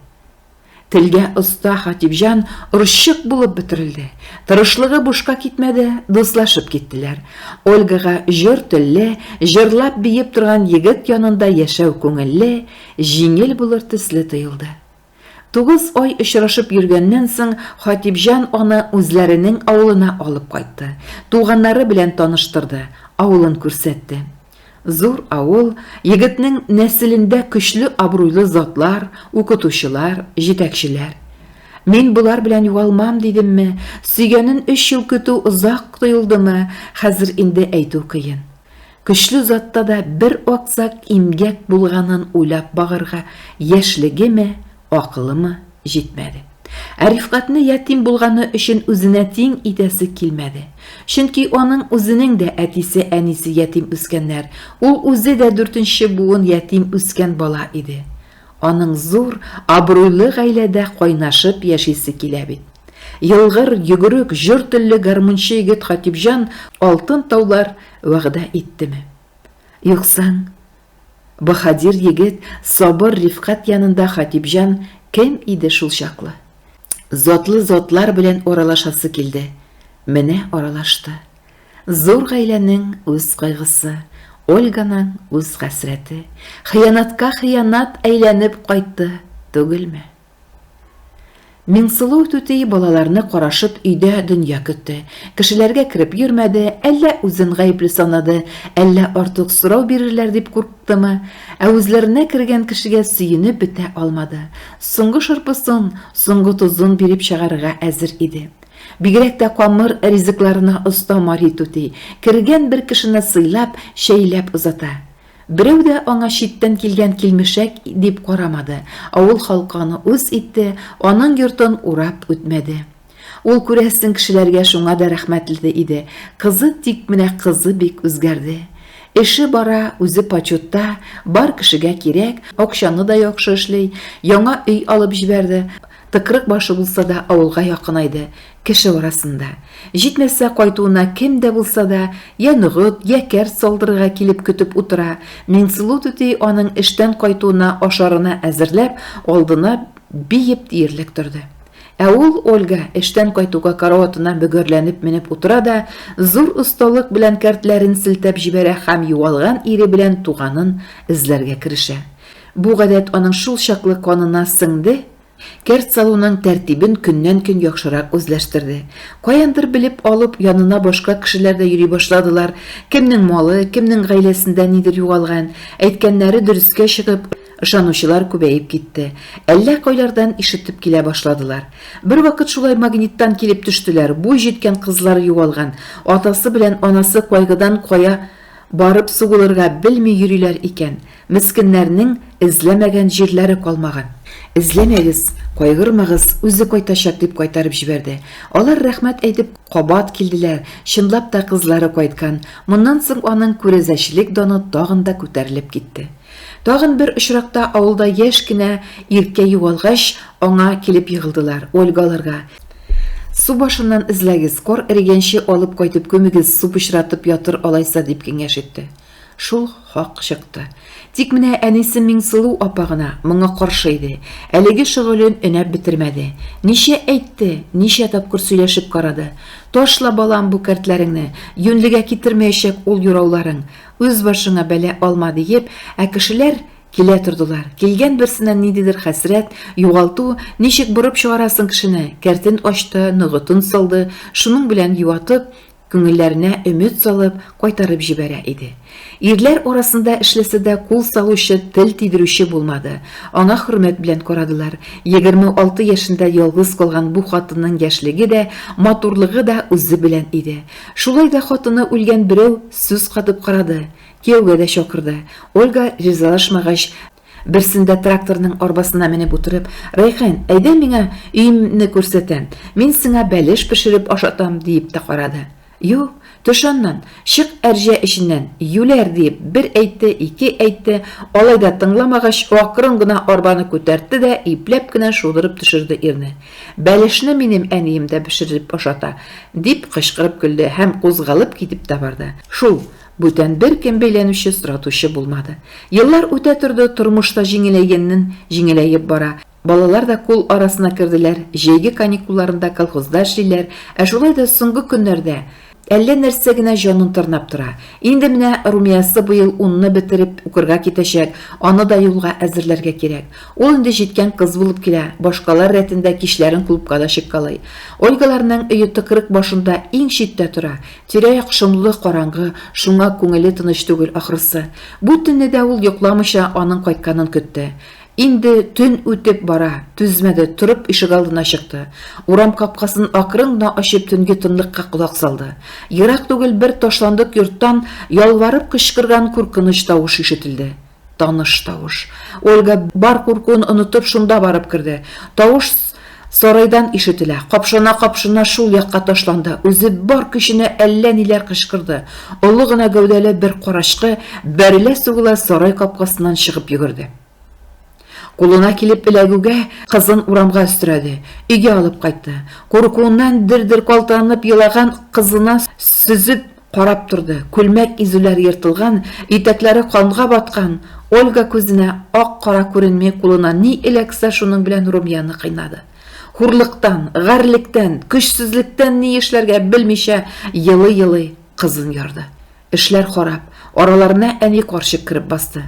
Телгә оста Хатипҗан орчык булып бөтерелде. Тырышлыгы бушка китмәде, дуслашып киттеләр. Ольгага җор телле, җырлап-биеп торган егет янында яшәү күңелле, җиңел булыр төсле тоелды. Тугыз ай очрашып йөргәннән соң, Хатипҗан аны үзләренең авылына алып кайтты, туганнары белән таныштырды, авылын күрсәтте. Зур авыл, егетнең нәселендә көчле абруйлы затлар, укытучылар, җитәкчеләр. Мин болар белән югалмам дидемме, сөйгәнен өч ел көтү озак тоелдымы, хәзер инде әйтү кыен. Көчле затта да бер аксак имгәк булганын уйлап багырга яшьлегеме, акылымы җитмәде. Ә Рифкатьне ятим булганы өчен үзенә тиң итәсе килмәде. Чөнки аның үзенең дә әтисе-әнисе ятим үскәннәр, ул үзе дә дүртенче буын ятим үскән бала иде. Аның зур, абруйлы гаиләдә кайнашып яшисе килә бит. Елгыр, йөгерек, җор телле гармунчы егет Хатипҗан алтын таулар вәгъдә иттеме? Юксаң, баһадир егет, сабыр Рифкать янында Хатипҗан кем иде шул чаклы? Затлы затлар белән аралашасы килде. Менә аралашты. Зур гаиләнең үз кайгысы, Ольганың үз хәсрәте. Хыянатка хыянат әйләнеп кайтты түгелме? Миңсылу түти балаларны карашып өйдә дөнья көтте. Кешеләргә кереп йөрмәде, әллә үзен гаепле санады, әллә артык сорау бирерләр дип курктымы, ә үзләренә кергән кешегә сөенеп бетә алмады. Соңгы шырпысын, соңгы тозын биреп чыгарырга әзер иде. Бигрәк тә камыр ризыкларына оста Мари түти, кергән бер кешене сыйлап, чәйләп озата. Берәү дә аңа читтән килгән килмешәк дип карамады, авыл халкы аны үз итте, аның йортын урап үтмәде. Ул, күрәсең, кешеләргә шуңа да рәхмәтле иде. Кызы, тик менә кызы бик үзгәрде. Эше бара, үзе почетта, бар кешегә кирәк, акчаны да яхшы эшли, яңа өй алып җибәрде. Тыкрык башы булса да авылга якынайды, кеше арасында. Җитмәсә, кайтуына кем дә булса да йә ногыт, йә кәрт салдырырга килеп көтеп утыра. Миңсылу түти аның эштән кайтуына ашарына әзерләп, алдына биеп диярлек торды. Ә ул, Ольга, эштән кайтуга караватына бөгәрләнеп менеп утыра да, зур осталык белән кәртләрен селтәп җибәрә һәм югалган ире белән туганын эзләргә керешә. Бу гадәт аның шулчаклы канына сеңде, кәрт салуның тәртибен көннән-көн яхшырак үзләштерде. Каяндыр белеп алып, янына башка кешеләр дә йөри башладылар, кемнең малы, кемнең гаиләсендә нидер югалган, әйткәннәре дөрескә чыгып, ышанучылар күбәеп китте. Әллә кайлардан ишетеп килә башладылар. Бервакыт шулай магниттан килеп төштеләр, буй җиткән кызлары югалган, атасы белән анасы кайгыдан кая Барып сугылырга белми йөриләр икән. Мескеннәрнең эзләмәгән җирләре калмаган. Эзләмәгез, кайгырмагыз, үзе кайтачак, дип кайтарып җибәрде. Алар рәхмәт әйтеп кабат килделәр, чынлап та кызлары кайткан. Моннан соң аның күрәзәчелек даны тагын да күтәрелеп китте. Тагын бер очракта авылда яшь кенә иркә югалгач, аңа килеп егылдылар. Ольга аларга, Су башыннан эзләгез, кар эрегәнче алып кайтып күмегез, су пычратып ятыр алайса, дип киңәш итте. Шул хак чыкты. Тик менә әнисе Миңсылу апа гына моңа каршы иде. Әлеге шөгылен өнәп бетермәде. Ничә әйтте, ничә тапкыр сөйләшеп карады. Ташла, балам, бу кәртләреңне, юньлегә китермәячәк ул юрауларың. Үз башыңа бәла алма, диеп, ә кешеләр Килә тордылар. Килгән берсеннән ниндидер хәсрәт, югалту, ничек борып чыгарасың кешене, кәртен ачты, ногытын салды, шуның белән юатып, күңелләренә өмет салып, кайтарып җибәрә иде. Ирләр арасында эшләсә дә кул салучы, тел тидерүче булмады. Аңа хөрмәт белән карадылар. 26 яшендә ялгыз калган бу хатынның яшьлеге дә, матурлыгы да үзе белән иде. Шулай да хатыны үлгән берәү сүз катып карады. Кияүгә дә чакырды. Ольга ризалашмагач, берсендә тракторның арбасына менеп утырып, Рәйхан, әйдә миңа өемне күрсәтәм, мин сиңа бәлеш пешереп ашатам, диеп тә карады. Юк, төш аннан, чык әрҗә эченнән, юләр, диеп бер әйтте, ике әйтте, алай да тыңламагач, акрын гына арбаны күтәртте дә ипләп кенә шудырып төшерде ирне. Бәлешне минем әнием дә пешереп ашата, дип кычкырып көлде һәм кузгалып китеп тә барды. Шул, Бүтән беркем бәйләнүче, соратучы булмады. Еллар үтә торды, тормыш та җиңеләйгәннән җиңеләеп бара. Балалар да кул арасына керделәр, җәйге каникулларында колхозда эшлиләр, ә шулай да соңгы көннәрдә әллә нәрсә генә җанын тырнап тора. Инде менә Румиясы быел унны бетереп укырга китәчәк, аны да юлга әзерләргә кирәк. Ул инде җиткән кыз булып килә, башкалар рәтендә кичләрен клубка да чыккалый. Ольгаларның өе тыкрык башында иң читтә тора. Тирә-як шомлы, караңгы, шуңа күңеле тыныч түгел, ахрысы. Бу төнне дә ул йокламыйча аның кайтканын көтте. Инде төн үтеп бара, түзмәде, торып ишегалдына чыкты. Урам капкасын акрын гына ачып төнге тынлыкка колак салды. Ерак түгел бер ташландык йорттан ялварып кычкырган куркыныч тавыш ишетелде. Таныш тавыш. Ольга бар куркуын онытып шунда барып керде. Тавыш сарайдан ишетелә. Капшана-капшана шул якка ташланды. Үзе бар көченә әллә ниләр кычкырды. Олы гына гәүдәле бер карачкы бәрелә-сугыла сарай капкасыннан чыгып йөгерде. Кулына килеп эләгүгә, кызын урамга өстерәде, өйгә алып кайтты. Куркуыннан дер-дер калтыранып елаган кызына сөзеп карап торды. Күлмәк изүләре ертылган, итәкләре канга баткан. Ольга күзенә ак-кара күренми, кулына ни эләксә шуның белән Румияне кыйнады. Хурлыктан, гарьлектән, көчсезлектән ни эшләргә белмичә елый-елый кызын ярды. Эшләр харап, араларына әни карчык кереп басты.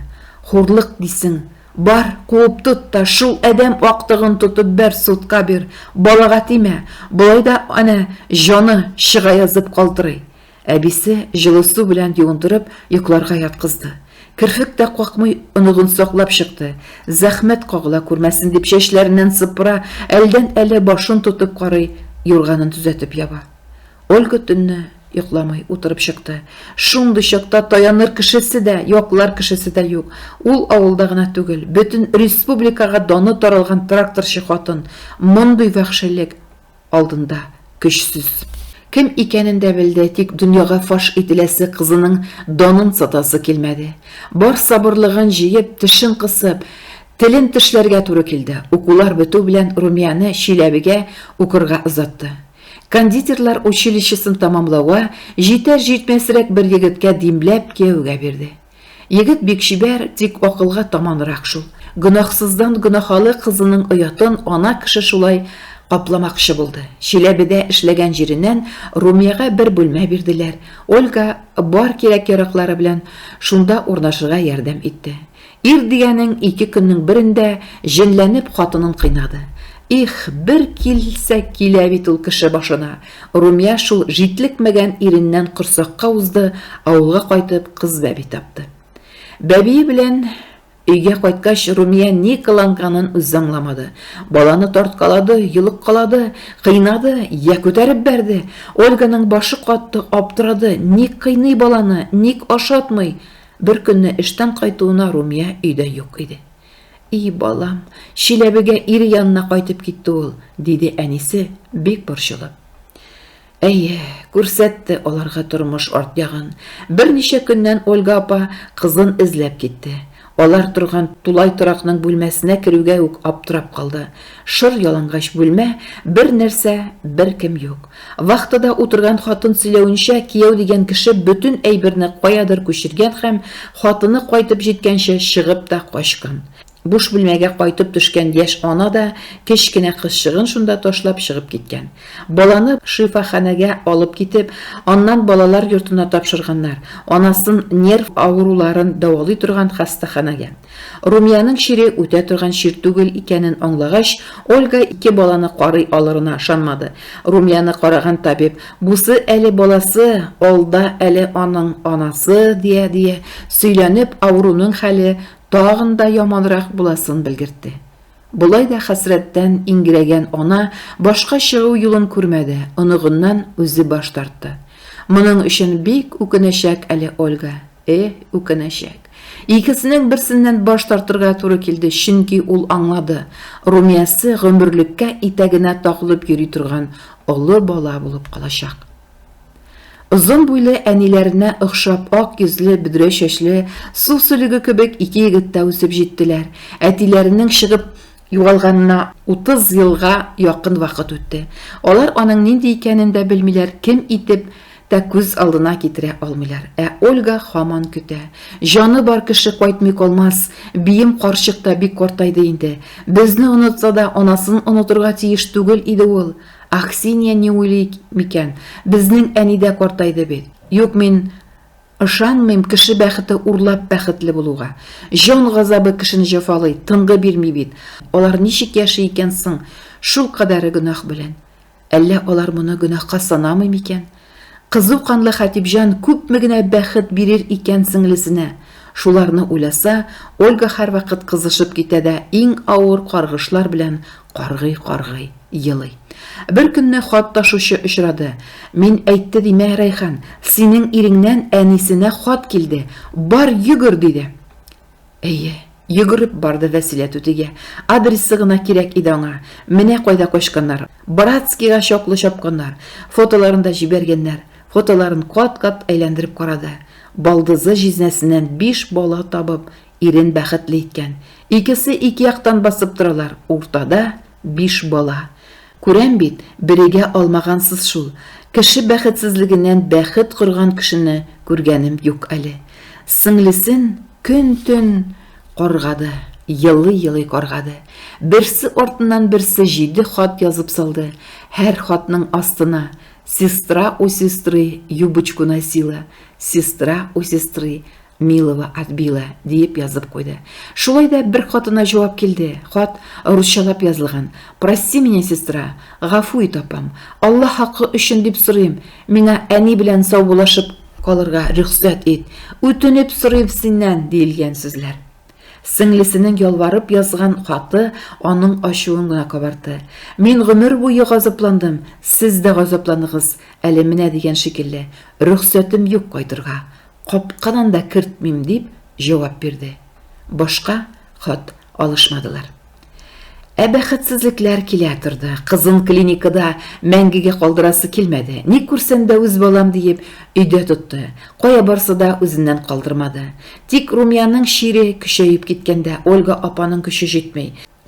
Хурлык дисең, бар, куып тот та, шул адәм актыгын тотып бәр, судка бир, балага тимә, болай да әнә җаны чыга язып калтырый. Әбисе җылы су белән юындырып, йокларга яткызды. Керфек тә какмый оныгын саклап чыкты. Зәхмәт кагыла күрмәсен дип чәчләреннән сыпыра, әлдән-әле башын тотып карый, юрганын төзәтеп яба. Ольга төнне йокламый утырып чыкты. Шундый чакта таяныр кешесе дә, яклар кешесе дә юк. Ул авылда гына түгел, бөтен республикага даны таралган тракторчы хатын мондый вәхшилек алдында көчсез. Кем икәнен дә белде, тик дөньяга фаш ителәсе кызының данын сатасы килмәде. Бар сабырлыгын җыеп, тешен кысып, телен тешләргә туры килде. Укулар бетү белән Румияне Чиләбегә укырга озатты. Кондитерлар училищесын тәмамлауга, җитәр-җитмәсрәк бер егеткә димләп кияүгә бирде. Егет бик чибәр, тик акылга таманрак шул. Гөнаһсыздан гөнаһалы кызының оятын ана кеше шулай капламакчы булды. Чиләбедә эшләгән җиреннән Румиягә бер бүлмә бирделәр. Ольга бар кирәк-яраклары белән шунда урнашырга ярдәм итте. Ир дигәнең ике көннең берендә җенләнеп хатынын кыйнады. Их, бер килсә килә бит ул кеше башына. Румия шул җитлекмәгән иреннән корсакка узды, авылга кайтып кыз бәби тапты. Бәбие белән өйгә кайткач, Румия ни кыланганын үзе аңламады. Баланы тарткалады, йолыккалады, кыйнады, я күтәреп бәрде. Ольганың башы катты, аптырады, ник кыйный баланы, ник ашатмый? Бер көнне эштән кайтуына Румия өйдә юк иде. И, балам, Чиләбегә ире янына кайтып китте ул, диде әнисе, бик борчылып. Әйе, күрсәтте аларга тормыш арт ягын. Берничә көннән Ольга апа кызын эзләп китте. Алар торган тулай торакның бүлмәсенә керүгә үк аптырап калды. Шыр ялангач бүлмә, бер нәрсә, беркем юк. Вахтада утырган хатын сөйләвенчә, кияү дигән кеше бөтен әйберне каядыр күчергән һәм хатыны кайтып җиткәнче чыгып та качкан. Буш бүлмәгә кайтып төшкән яшь ана да кечкенә кызчыгын шунда ташлап чыгып киткән. Баланы шифаханәгә алып китеп, аннан балалар йортына тапшырганнар, анасын нерв авыруларын дәвалый торган хастаханәгә. Румиянең чире үтә торган чир түгел икәнен аңлагач, Ольга ике баланы карый алырына ышанмады. Румияне караган табиб, Бусы әле баласы, алда әле аның анасы, дия-дия сөйләнеп, авыруның хәле тагын да яманрак буласын белгертте. Болай да хәсрәттән иңгерәгән ана башка чыгу юлын күрмәде, оныгыннан үзе баш тартты. Моның өчен бик үкенәчәк әле Ольга. Эһ, үкенәчәк. Икесенең берсеннән баш тартырга туры килде, чөнки ул аңлады, Румиясе гомерлеккә итәгенә тагылып йөри торган олы бала булып калачак. Озын буйлы әниләренә охшап ак йөзле, бөдрә чәчле, су сөлеге кебек ике егет тә үсеп җиттеләр. Әтиләренең чыгып югалганына 30 елга якын вакыт үтте. Алар аның нинди икәнен дә белмиләр, кем итеп та күз алдына китерә алмыйлар. Ә Ольга һаман көтә. Җаны бар кеше кайтмый калмас. Бием карчык та бик картайды инде. Безне онытса да, анасын онытырга тиеш түгел иде ул. Аксинья ни уйлый микән? Безнең әни дә картайды бит. Юк, мин ышанмыйм кеше бәхете урлап бәхетле булуга. Җан газабы кешене җәфалый, тынгы бирми бит. Алар ничек яши икән соң шул кадәре гөнаһ белән? Әллә алар моны гөнаһка санамый микән? Кызу канлы Хәтипҗан күпме генә бәхет бирер икән сеңлесенә? Шуларны уйласа, Ольга һәрвакыт кызышып китә дә иң авыр каргышлар белән каргый-каргый елый. Бер көнне хат ташучы очрады. Мин әйтте димә, Рәйхан, синең иреңнән әнисенә хат килде. Бар, йөгер, диде. Әйе, йөгереп барды Вәсилә түтигә. Адресы гына кирәк иде аңа. Менә кайда качканнар. Братскига чаклы чапканнар. Фотоларын да җибәргәннәр. Фотоларын кат-кат әйләндереп карады. Балдызы җизнәсеннән биш бала табып, ирен бәхетле иткән. Икесе ике яктан басып торалар, уртада биш бала. Күрәм бит, берегә алмагансыз шул. Кеше бәхетсезлегеннән бәхет корган кешене күргәнем юк әле. Сеңлесен көн-төн каргады, елый-елый каргады. Берсе артыннан берсе җиде хат язып салды. Һәр хатның астына, Сестра у сестры юбочку носила, сестра у сестры милого отбила, диеп язып куйды. Шулай да бер хатына җавап килде. Хат русчалап язылган. Прости меня, сестра, гафу ит, апам. Алла хакы өчен дип сорыйм, миңа әни белән саубуллашып калырга рөхсәт ит. Үтенеп сорыйм синнән, диелгән сүзләр. Сеңлесенең ялварып язган хаты аның ачуын гына кабартты. Мин гомер буе газапландым, сез дә газапланыгыз әле менә дигән шикелле. Рөхсәтем юк кайтырга. Капкадан да кертмим, дип җавап бирде. Башка хат алышмадылар. Ә бәхетсезлекләр килә торды. Кызын клиникада мәңгегә калдырасы килмәде. Ни күрсәм дә үз балам диеп, өйдә тотты. Кая барса да үзеннән калдырмады. Тик Румиянең чире көчәеп киткәндә Ольга апаның көче җитми.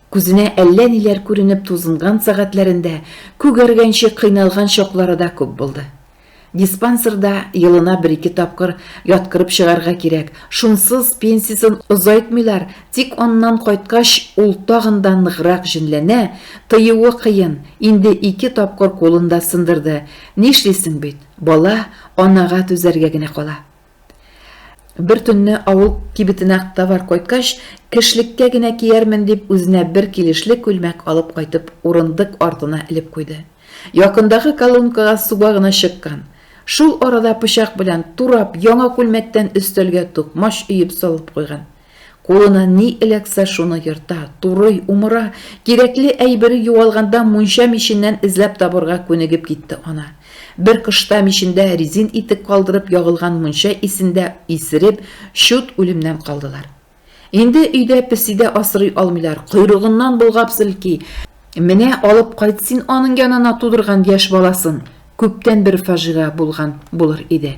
Күзенә әллә ниләр күренеп тузынган сәгатьләрендә күгәргәнче кыйналган чаклары да күп булды. Диспансерда елына бер-ике тапкыр яткырып чыгарга кирәк. Шунсыз пенсиясен озайтмыйлар, тик аннан кайткач, ул тагын да ныграк җенләнә, тыюы кыен, инде ике тапкыр кулын да сындырды. Нишлисең бит, бала анага түзәргә генә кала. Бер төнне авыл кибетенә товар кайткач, кешлеккә генә киярмен дип, үзенә бер килешле күлмәк алып кайтып, урындык артына элеп куйды. Якындагы колонкага суга гына чыккан. Шул арада пычак белән турап, яңа күлмәктән өстәлгә токмач өеп салып куйган. Кулына ни эләксә шуны ерта, турый, умыра, кирәкле әйбере югалганда мунча миченнән эзләп табырга күнегеп китте ана. Бер кышта мичендә резин итек калдырып ягылган мунча исендә исереп, чут үлемнән калдылар. Инде өйдә песи дә асрый алмыйлар, койрыгыннан болгап селки. Менә алып кайт син аның янына тудырган яшь баласын, күптән бер фаҗига булган булыр иде,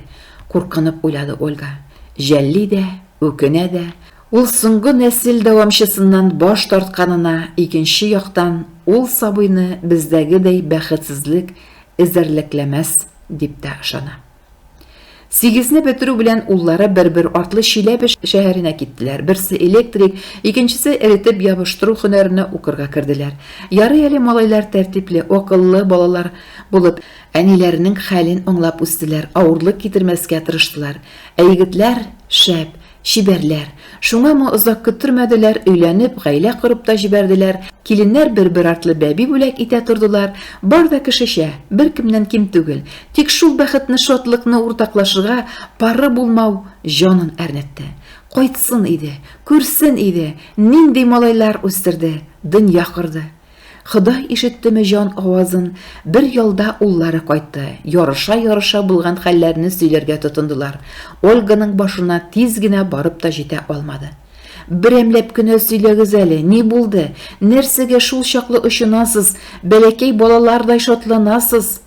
куркынып уйлады Ольга. Жәлли дә, үкенә дә. Ул соңгы нәсел дәвамчысыннан баш тартканына, икенче яктан, ул сабыйны бездәгедәй бәхетсезлек эзәрлекләмәс дип тә ышана. Сигезне бетерү белән уллары бер-бер артлы Чиләбе шәһәренә киттеләр. Берсе электрик, икенчесе эретеп ябыштыру һөнәренә укырга керделәр. Ярый әле малайлар тәртипле, акыллы балалар булып, әниләренең хәлен аңлап үстеләр, авырлык китермәскә тырыштылар. Ә егетләр шәп, Чибәрләр. Шуңамы озак көттермәделәр, өйләнеп, гаилә корып та җибәрделәр. Киленнәр бер-бер артлы бәби бүләк итә тордылар. Бар да кешечә, беркемнән ким түгел. Тик шул бәхетне, шатлыкны уртаклашырга пары булмау җанын әрнетте. Кайтсын иде, күрсен иде, нинди малайлар үстерде, дөнья корды. Ходай ишеттеме җан авазын, бер ялда уллары кайтты. Ярыша-ярыша булган хәлләрне сөйләргә тотындылар. Ольганың башына тиз генә барып та җитә алмады. Берәмләп кенә сөйләгез әле, ни булды? Нәрсәгә шул чаклы очынасыз, бәләкәй балалардай шатланасыз?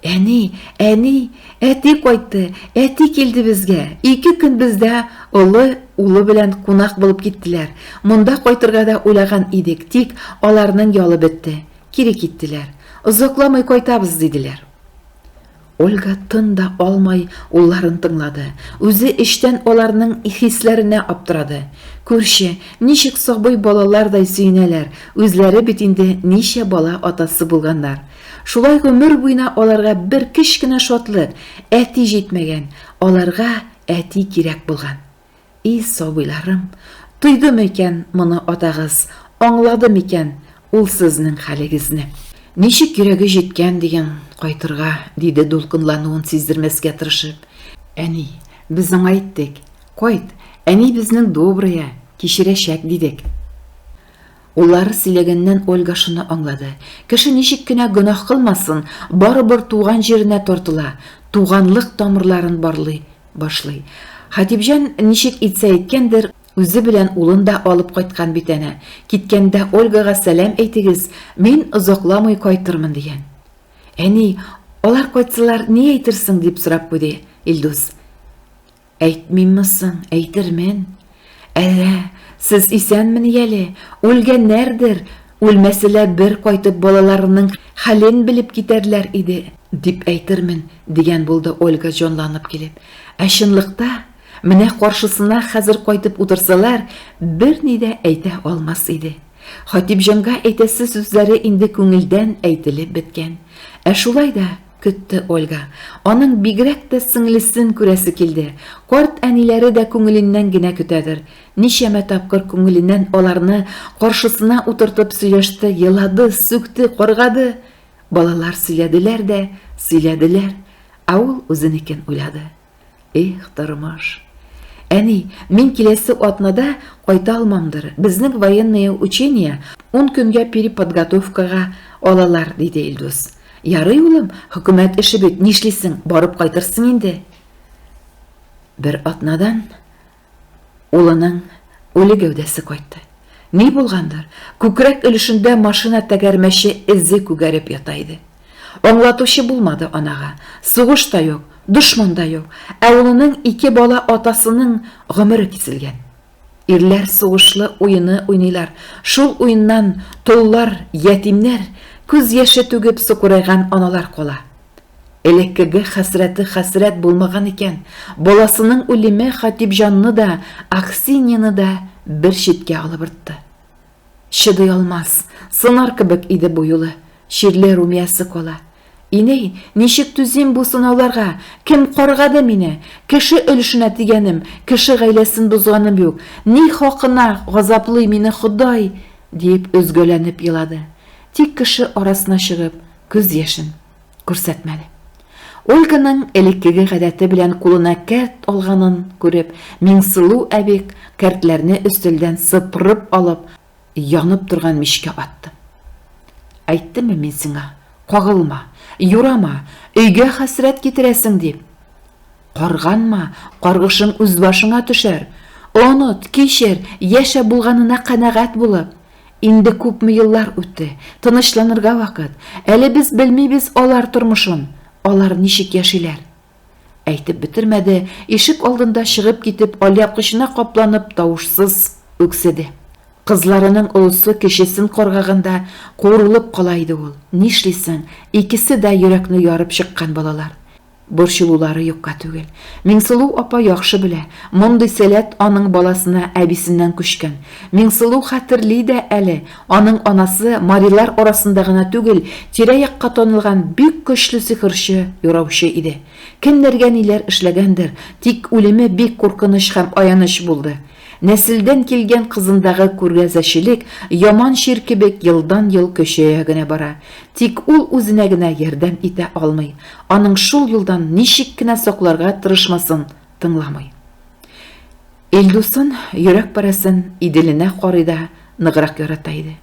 Әни, әни, әти кайтты, әти килде безгә. Ике көн бездә олы улы белән кунак булып киттеләр. Монда кайтырга да уйлаган идек, тик аларның ялы бетте. Кире киттеләр. Озакламый кайтабыз, диделәр. Ольга тын да алмай улларын тыңлады. Үзе эчтән аларның хисләренә аптырады. Күрче, ничек сабый балалардай сөенәләр, үзләре бит инде ничә бала атасы булганнар. Шулай гомер буена аларга бер кечкенә шатлык, әти җитмәгән, аларга әти кирәк булган. И сабыйларым, тойды микән моны атагыз, аңлады микән ул сезнең хәлегезне? Ничек йөрәге җиткән диген кайтырга, диде дулкынлануын сиздермәскә тырышып. Әни, без аңа әйттек, кайт, әни безнең добрая, кичерәчәк, дидек. Уллары сөйләгәннән Ольга шуны аңлады, кеше ничек кенә гөнаһ кылмасын, барыбер туган җиренә тартыла, туганлык тамырларын барлый башлый. Хатипҗан ничек итсә иткәндер, үзе белән улын да алып кайткан бит әнә. Киткәндә Ольгага сәлам әйтегез, мин озакламый кайтырмын, дигән. Әни, алар кайтсалар, ни әйтерсең, дип сорап куйды Илдус. Әйтмимме соң, әйтермен. Әллә сез исәнмени әле, үлгәннәрдер, үлмәсәләр бер кайтып балаларының хәлен белеп китәрләр иде, дип әйтермен, дигән булды Ольга җанланып килеп. Ә чынлыкта, менә каршысына хәзер кайтып утырсалар, берни дә әйтә алмас иде. Хатипҗанга әйтәсе сүзләре инде күңелдән әйтелеп беткән. Ә шулай да Көтте Ольга. Аның бигрәк тә сеңлесен күрәсе килде. Карт әниләре дә күңеленнән генә көтәдер. Ничәмә тапкыр күңеленнән аларны каршысына утыртып сөйләште, елады, сүкте, каргады. Балалар сөйләделәр дә сөйләделәр, ә ул үзенекен уйлады. Эх, тормыш. Әни, мин киләсе атнада кайта алмамдыр. Безнең военное учение ун көнгә переподготовкага алалар, диде Илдус. Ярый, улым, хөкүмәт эше бит, нишлисең, барып кайтырсың инде. Бер атнадан улының үле гәүдәсе кайтты. Ни булгандыр, күкрәк өлешендә машина тәгәрмәче эзе күгәреп ята иде. Аңлатучы булмады анага. Сугыш та юк, дошман да юк, ә улының ике бала атасының гомере киселгән. Ирләр сугышлы уены уйныйлар, шул уеннан толлар, ятимнәр, күз яше түгеп сукырайган аналар кала. Элеккеге хәсрәте хәсрәт булмаган икән, баласының үлеме Хатипҗанны да, Аксиньяны да бер читкә алып ыртты. Чыдый алмас, сынар кебек иде бу юлы, чирле Румиясе кала. Инәй, ничек түзим бу сынауларга? Кем каргады мине? Кеше өлешенә тигәнем, кеше гаиләсен бозганым юк. Ни хакына газаплый мине Ходай? диеп өзгәләнеп елады. Тик кеше арасына чыгып, күз яшен күрсәтмәде. Ольганың элеккеге гадәте белән кулына кәрт алганын күреп, Миңсылу әби кәртләрне өстәлдән сыпырып алып, янып торган мичкә атты. Әйттемме мин сиңа, кагылма, юрама, өйгә хәсрәт китерәсең дип. Карганма, каргышың үз башыңа төшәр. Оныт, кичер, яшә булганына канәгать булып. Инде күпме еллар үтте, тынычланырга вакыт. Әле без белмибез алар тормышын, алар ничек яшиләр. Әйтеп бетермәде, ишек алдында чыгып китеп, алъяпкычына капланып тавышсыз үкседе. Кызларының олысы кечесен каргаганда куырылып кала иде ул. Нишлисең, икесе дә йөрәкне ярып чыккан балалар. Борчылулары юкка түгел. Миңсылу апа яхшы белә, мондый сәләт аның баласына әбисеннән күчкән. Миңсылу хәтерли дә әле, аның анасы марилар арасында гына түгел, тирә-якка танылган бик көчле сихерче, юраучы иде. Кемнәргә ниләр эшләгәндер, тик үлеме бик куркыныч һәм аяныч булды. Нәселдән килгән кызындагы күргәзәчелек яман чир кебек елдан-ел көчәя генә бара. Тик ул үзенә генә ярдәм итә алмый. Аның шул юлдан ничек кенә сакларга тырышмасын, тыңламый. Илдусын, йөрәк парәсен Иделенә карый да ныграк ярата иде.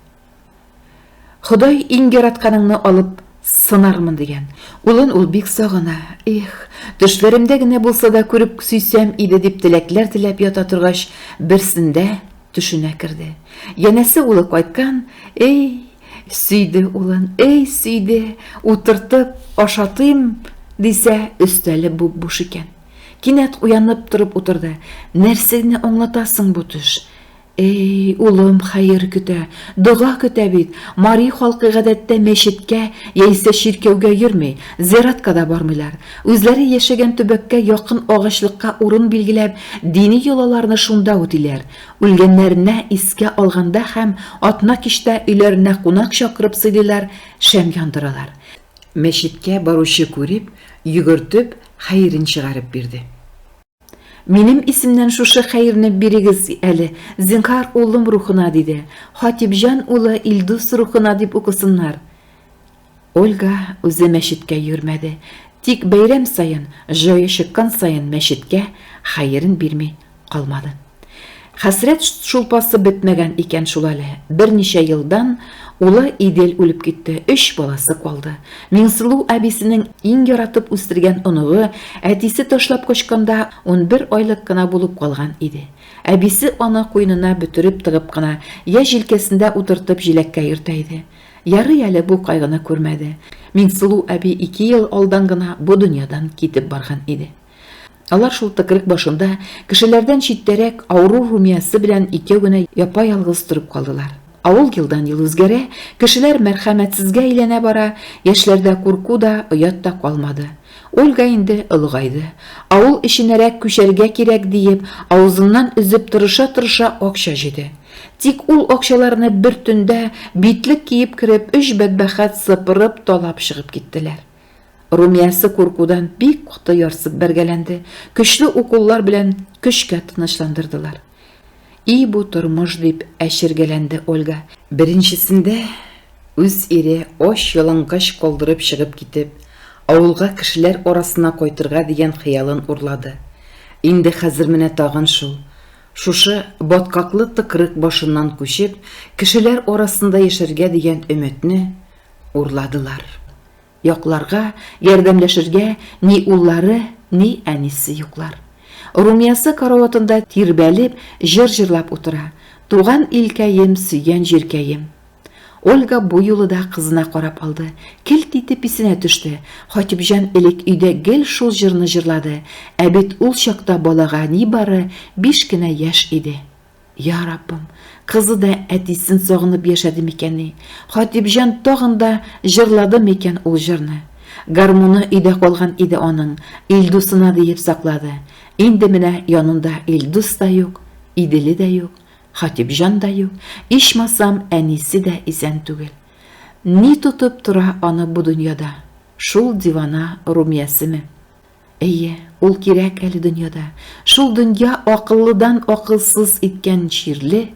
Ходай иң яратканыңны алып сынармын дигән. Улын ул бик сагына. Эх, төшләремдә генә булса да күреп сөйсәм иде дип теләкләр теләп ята торгач, берсендә төшенә керде. Янәсе улы кайткан, эй, сөйде улын, эй, сөйде, утыртып ашатыйм дисә, өстәле буп-буш икән. Кинәт уянып торып утырды. Нәрсәне аңлата соң бу төш? Эй, улым хәер көтә, дога көтә бит. Мари халкы гадәттә мәчеткә яисә чиркәүгә йөрми, зиратка да бармыйлар. Үзләре яшәгән төбәккә якын агачлыкка урын билгеләп, дини йолаларны шунда үтиләр. Үлгәннәренә искә алганда һәм атна кичтә өйләренә кунак чакырып сыйлыйлар, шәм яндыралар. Мәчеткә баручы күреп, йөгертеп, хәерен чыгарып бирде. Минем исемнән шушы хәерне бирегез әле, зинһар, улым рухына, диде. Хатипҗан улы Илдус рухына дип укысыннар. Ольга үзе мәчеткә йөрмәде. Тик бәйрәм саен, җае чыккан саен мәчеткә хәерен бирми калмады. Хәсрәт шулпасы бетмәгән икән шул әле. Берничә елдан улы Идел үлеп китте, өч баласы калды. Миңсылу әбисенең иң яратып үстергән оныгы әтисе ташлап качканда 11 айлык кына булып калган иде. Әбисе аны куенына бөтереп тыгып кына, я җилкәсендә утыртып җиләккә йөртә иде. Ярый әле бу кайгыны күрмәде. Миңсылу әби ике ел алдан гына бу дөньядан китеп барган иде. Алар шул тыкрык башында, кешеләрдән читтәрәк, авыру Румиясе белән икәү генә япа-ялгыз торып калдылар. Авыл елдан-ел үзгәрә, кешеләр мәрхәмәтсезгә әйләнә бара, яшьләрдә курку да, оят та калмады. Ольга инде олыгайды. Авыл эченәрәк күчәргә кирәк диеп, авызыннан өзеп тырыша-тырыша акча җыйды. Тик ул акчаларны бер төндә, битлек киеп кереп, өч бәдбәхет сыпырып, талап чыгып киттеләр. Румиясе куркудан бик каты ярсып бәргәләнде, көчле уколлар белән көчкә тынычландырдылар. И бу тормыш, дип әчергәләнде Ольга. Беренчесендә үз ире ач-ялангач калдырып чыгып китеп, авылга кешеләр арасына кайтырга дигән хыялын урлады. Инде хәзер менә тагын шул, шушы баткаклы тыкрык башыннан күчеп, кешеләр арасында яшәргә дигән өметне урладылар. Якларга, ярдәмләшергә ни уллары, ни әнисе юклар. Румиясе караватында тирбәлеп, җыр җырлап утыра, Туган илкәем, сөйгән җиркәем. Ольга бу юлы да кызына карап алды. Келт итеп исенә төште, Хатипҗан элек өйдә гел шул җырны җырлады, ә бит ул чакта балага нибары биш кенә яшь иде. Я Раббым, кызы да әтисен сагынып яшәде микәнни? Хатипҗан тагын да җырлады микән ул җырны? Гармуны өйдә калган иде аның, Илдусына диеп саклады. Инде менә янында Илдус та юк, Иделе дә юк, Хатипҗан да юк, ичмасам, әнисе дә исән түгел. Ни тотып тора аны бу дөньяда? Шул дивана Румиясеме? Әйе, ул кирәк әле дөньяда. Шул дөнья акыллыдан акылсыз иткән чирле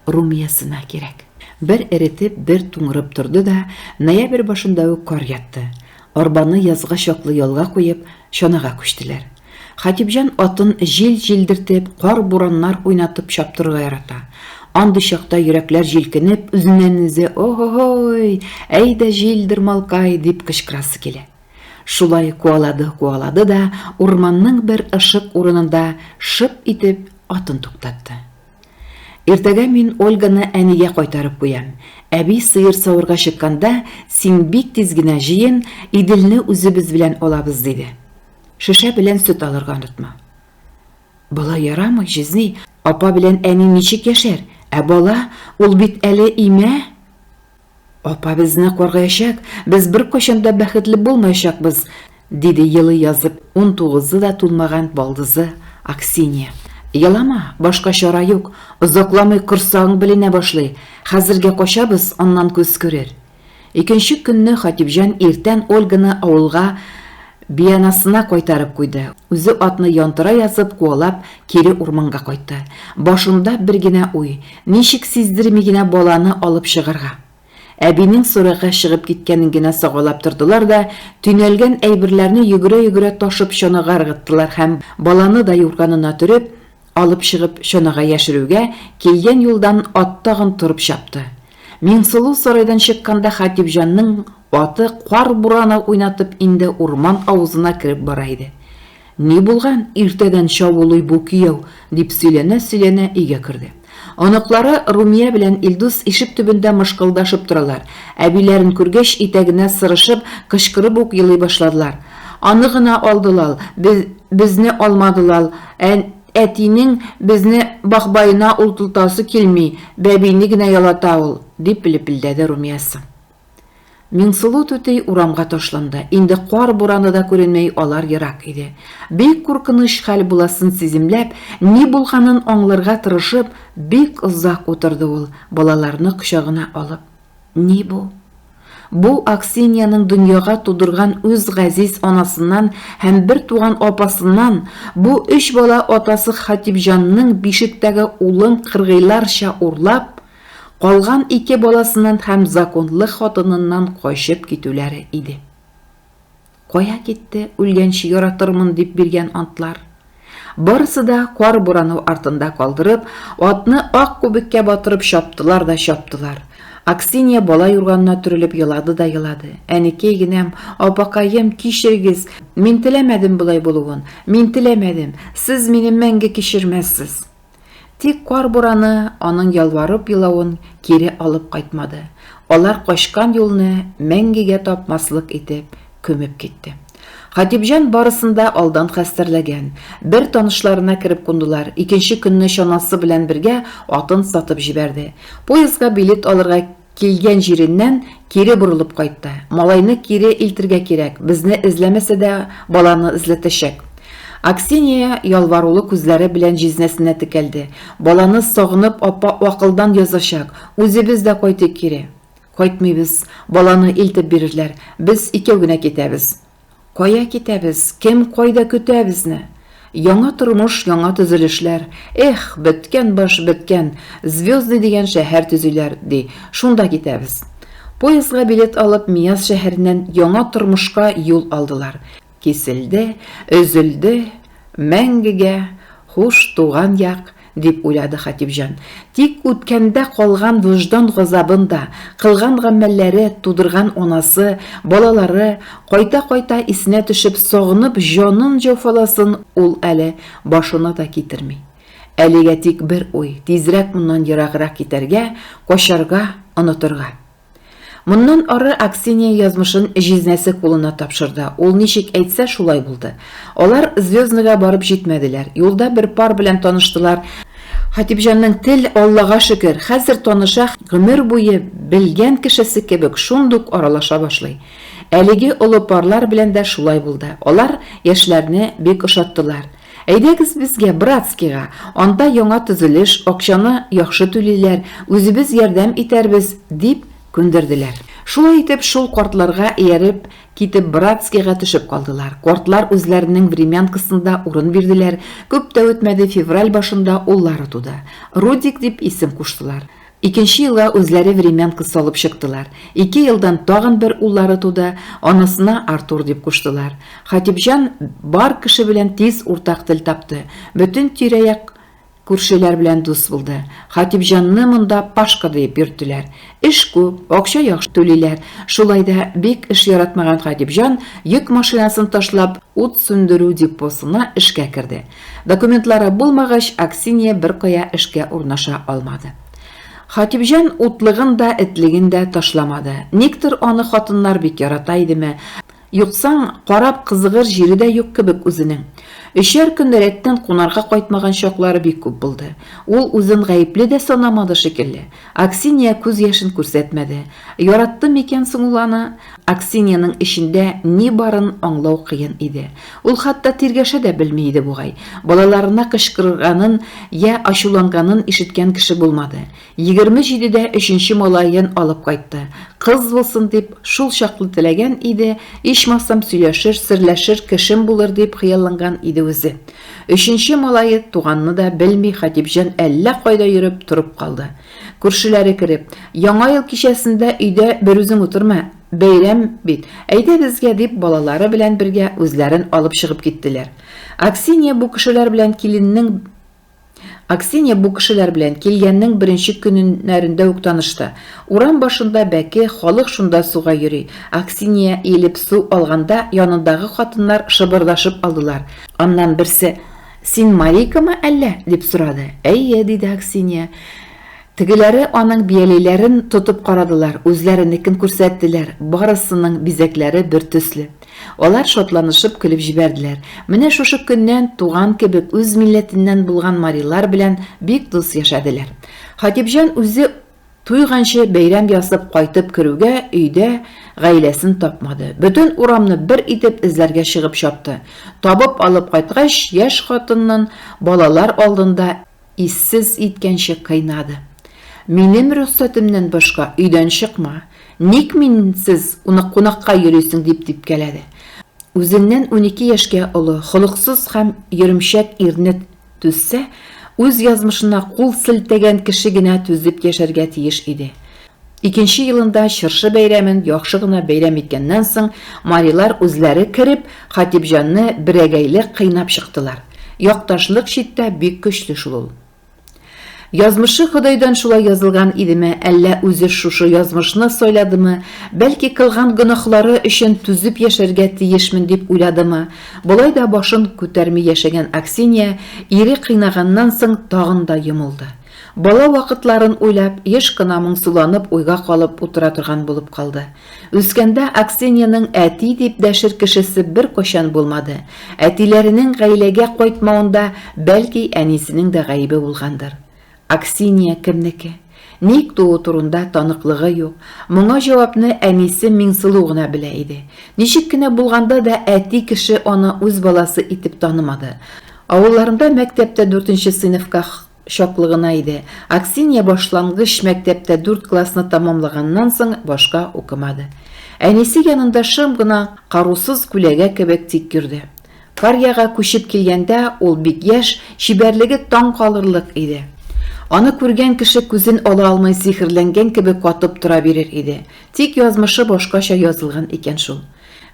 Румиясенә кирәк. Бер эретеп, бер туңырып торды да, ноябрь башында үк кар ятты. Арбаны язга чаклы ялга куеп, чанага күчтеләр. Хатипҗан атын җил җилдертеп, кар-бураннар уйнатып чаптырырга ярата. Андый чакта йөрәкләр җилкенеп, үзеннән-үзе Оһо-һой! Әйдә җилдер, малкай! дип кычкырасы килә. Шулай куалады-куалады да урманның бер ышык урынында шып итеп атын туктатты. Иртәгә мин Ольганы әнигә кайтарып куям. Әби сыер савырга чыкканда, син бик тиз генә җыен, Иделне үзебез белән алабыз, диде. Шешә белән сөт алырга онытма. Болай ярамый, җизни, апа белән әни ничек яшәр? Ә бала, ул бит әле имә. Апа безне каргаячак, без беркайчан да бәхетле булмаячакбыз, диде елый язып унтугызы да тулмаган балдызы Аксинья. Елама, башка чара юк, озакламый корсагың беленә башлый, хәзергә качабыз, аннан күз күрер. Икенче көнне Хатипҗан иртән Ольганы авылга бианасына кайтарып куйды, үзе атны янтыра язып куалап кире урманга кайтты. Башында бер генә уй, Ничек сиздерми генә баланы алып чыгарга? Әбинең сарайга чыгып киткәнен генә сагалап тордылар да, төйнәлгән әйберләрне йөгерә-йөгерә ташып чанага ыргыттылар һәм, баланы да юрганына төреп, алып чыгып чанага яшерүгә, килгән юлдан ат тагын торып чапты. Миңсылу сарайдан чыкканда Хатипҗанның аты кар бураны уйнатып инде урман авызына кереп бара иде. Ни булган, иртәдән чабулый бу кияү, дип сөйләнә-сөйләнә өйгә керде. Оныклары Румия белән Илдус ишек төбендә мышкылдашып торалар. Әбиләрен күргәч, итәгенә сырышып, кычкырып ук елый башладылар. Аны гына алдылал, без, безне алмадылал, ә, Әтинең безне бахбаена ултылтасы килми, бәбине генә ялата ул, дип лепелдәде Румиясе. Миңсылу түти урамга ташланды. Инде кар бураны да күренми, алар ерак иде. Бик куркыныч хәл буласын сиземләп, ни булганын аңларга тырышып, бик озак утырды ул, балаларны кочагына алып. Ни бу? Бу Аксиньяның дөньяга тудырган үз газиз анасыннан һәм бер туган апасыннан, бу өч бала атасы Хатипҗанның бишектәге улын кыргыйларча урлап, калган ике баласыннан һәм законлы хатыныннан качып китүләре иде. Кая китте үлгәнче яратырмын дип биргән антлар? Барысы да кар бураны артында калдырып, атны ак күбеккә батырып чаптылар да чаптылар. Аксинья бала юрганына төрелеп елады да елады. Әнекәй генәм, апакаем, кичерегез, мин теләмәдем болай булуын, мин теләмәдем, сез мине мәңге кичермәссез. Тик кар бураны аның ялварып елавын кире алып кайтмады, алар качкан юлны мәңгегә тапмаслык итеп күмеп китте. Хатипҗан барысын да алдан хәстәрләгән. Бер танышларына кереп кундылар, икенче көнне чанасы белән бергә атын сатып җибәрде. Поездга билет алырга Килгән җиреннән кире борылып кайтты. Малайны кире илтергә кирәк, безне эзләмәсә дә, баланы эзләтәчәк. Аксинья ялварулы күзләре белән җизнәсенә текәлде. Баланы сагынып апа акылдан язачак, үзебез дә кайтыйк кире. Кайтмыйбыз, баланы илтеп бирерләр, без икәү генә китәбез. Кая китәбез, кем кайда көтә безне? Яңа тормыш, яңа төзелешләр. Эх, беткән баш, беткән. Звездный дигән шәһәр төзиләр, ди. Шунда китәбез. Поездга билет алып, Мияс шәһәреннән яңа тормышка юл алдылар. Киселде, өзелде, мәңгегә хуш туган як, дип уйлады Хатипҗан. Тик үткәндә калган вөҗдан газабын да, кылган гамәлләре, тудырган анасы, балалары, кайта-кайта исенә төшеп, сагынып җанын җәфаласын ул әле башына да китерми. Әлегә тик бер уй, тизрәк моннан ераграк китәргә, качарга, онытырга. Моннан ары Аксинья язмышын җизнәсе кулына тапшырды. Ул ничек әйтсә, шулай булды. Алар Звездныйга барып җитмәделәр. Юлда бер пар белән таныштылар. Хатипҗанның тел, Аллага шөкер, хәзер таныша, гомер буе белгән кешесе кебек шундук аралаша башлый. Әлеге олы парлар белән дә шулай булды. Алар яшьләрне бик ошаттылар. Әйдәгез безгә, Братскига, анда яңа төзелеш, акчаны яхшы түлиләр, үзебез ярдәм итәрбез, дип күндерделәр. Шулай итеп, шул картларга ияреп китеп Братскига төшеп калдылар. Картлар үзләренең времянкасында урын бирделәр. Күп тә үтмәде, февраль башында уллары туды. Рудик дип исем куштылар. Икенче елга үзләре времянка салып чыктылар. Ике елдан тагын бер уллары туды, анысына Артур дип куштылар. Хатипҗан бар кеше белән тиз уртак тел тапты, бөтен тирә-як күршеләр белән дус булды. Хатипҗанны монда Пашка диеп йөрттеләр. Эш күп, акча яхшы түлиләр. Шулай да бик эш яратмаган Хатипҗан йөк машинасын ташлап, ут сүндерү депосына эшкә керде. Документлары булмагач, Аксинья беркая эшкә урнаша алмады. Хатипҗан утлыгын да, этлеген дә ташламады. Никтер аны хатыннар бик ярата идеме, юксаң, карап кызыгыр җире дә юк кебек үзенең. Өчәр көн рәттән кунарга кайтмаган чаклары бик күп булды. Ул үзен гаепле дә санамады шикелле. Аксинья күз яшен күрсәтмәде. Яратты микән соң ул аны? Аксиньяның эчендә ни барын аңлау кыен иде. Ул хәтта тиргәшә дә белми иде бугай. Балаларына кычкырганын я ачуланганын ишеткән кеше булмады. 27-дә өченче малаен алып кайтты. Кыз булсын дип, шул чаклы теләгән иде, ичмасам сөйләшер, серләшер кешем булыр дип хыялланган иде үзе. Өченче малае туганны да белми Хатипҗан әллә кайда йөреп торып калды. Күршеләре кереп, Яңа ел кичәсендә өйдә берүзең утырма, бәйрәм бит, әйдә безгә, дип балалары белән бергә үзләрен алып чыгып киттеләр. Аксинья бу кешеләр белән киленнең Аксинья бу кешеләр белән килгәннең беренче көннәрендә үк танышты. Урам башында бәке, халык шунда суга йөри. Аксинья иелеп су алганда, янындагы хатыннар шыбырдашып алдылар. Аннан берсе, Син Марийкамы әллә? дип сорады. Әйе, диде Аксинья. Тегеләре аның бияләйләрен тотып карадылар, үзләренекен күрсәттеләр, барысының бизәкләре бертөсле. Алар шатланышып көлеп җибәрделәр. Менә шушы көннән туган кебек үз милләтеннән булган марилар белән бик дус яшәделәр. Хатипҗан үзе туйганчы бәйрәм ясап кайтып керүгә өйдә гаиләсен тапмады. Бөтен урамны бер итеп эзләргә чыгып чапты. Табып алып кайткач, яшь хатыннын балалар алдында иссез иткәнче кыйнады. Минем рөхсәтемнән башка өйдән чыкма, ник минсез кунакка йөрисең дип типкәләде. Үзеннән 12 яшькә олы, холыксыз һәм йөремчәк ирне түзсә, үз язмышына кул селтәгән кеше генә түзеп яшәргә тиеш иде. Икенче елында чыршы бәйрәмен яхшы гына бәйрәм иткәннән соң, марилар үзләре кереп, Хатипҗанны берәгәйле кыйнап чыктылар. Якташлык читтә бик көчле шул ул. Язмышы Ходайдан шулай язылган идеме, әллә үзе шушы язмышны сайладымы, бәлки кылган гөнаһлары өчен түзеп яшәргә тиешмен дип уйладымы, болай да башын күтәрми яшәгән Аксинья ире кыйнаганнан соң тагын да йомылды. Бала вакытларын уйлап, еш кына моңсуланып уйга калып утыра торган булып калды. Үскәндә Аксиньяның әти дип дәшер кешесе беркайчан булмады. Әтиләренең гаиләгә кайтмавында бәлки әнисенең дә гаебе булгандыр. Аксинья кемнеке? Ник туу турында таныклыгы юк? Моңа җавапны әнисе Миңсылу гына белә иде. Ничек кенә булганда да әти кеше аны үз баласы итеп танымады. Авылларында мәктәптә дүртенче сыйныфка чаклы гына иде. Аксинья башлангыч мәктәптә дүрт классны тәмамлаганнан соң башка укымады. Әнисе янында шым гына, карусыз күләгә кебек тик йөрде. Карьяга күчеп килгәндә ул бик яшь, чибәрлеге таң калырлык иде. Аны күргән кеше күзен ала алмый сихерләнгән кебек катып тора бирер иде. Тик язмышы башкача язылган икән шул.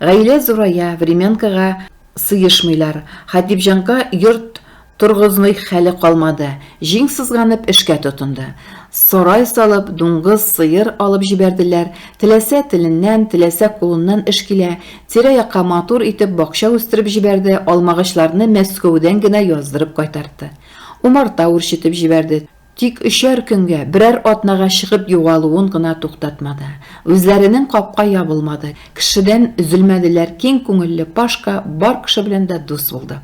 Гаилә зурая, времянкага Сыешмыйлар. Хатипҗанга йорт торгызмый хәле калмады, җиң сызганып эшкә тотынды. Сарай салып, дуңгыз, сыер алып җибәрделәр. Теләсә теленнән, теләсә кулыннан эш килә. Тирә-якка матур итеп бакча үстереп җибәрде, алмагачларны Мәскәүдән генә яздырып кайтартты. Умарта үрчетеп җибәрде. Тик өчәр көнгә, берәр атнага чыгып югалуын гына туктатмады. Үзләренең капка ябылмады, кешедән өзелмәделәр, киң күңелле Пашка бар кеше белән дә дус булды.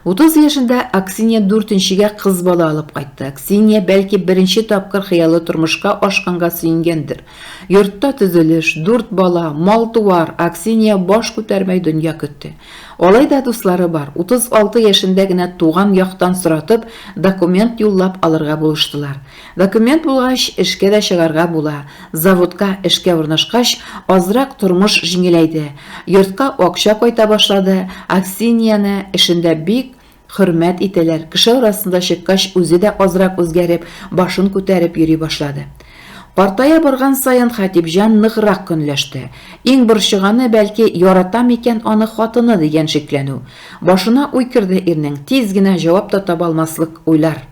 30 яшендә Аксинья дүртенчегә кыз бала алып кайтты. Аксинья, бәлки, беренче тапкыр хыялы тормышка ашканга сөенгәндер. Йортта төзелеш, дүрт бала, мал-туар, Аксинья баш күтәрмәй дөнья көтте. Алай да дуслары бар, 36 яшендә генә туган яктан соратып, документ юллап алырга булыштылар. Документ булгач, эшкә дә чыгарга була. Заводка эшкә урнашкач, азрак тормыш җиңеләйде. Йортка акча кайта башлады, Аксиньяне эшендә бик хөрмәт итәләр, кеше арасында чыккач үзе дә азрак үзгәреп, башын күтәреп йөри башлады. Картая барган саен Хатипҗан ныграк көнләште. Иң борчыганы, бәлки, ярата микән аны хатыны дигән шикләнү. Башына уй керде ирнең, тиз генә җавап та таба алмаслык уйлар.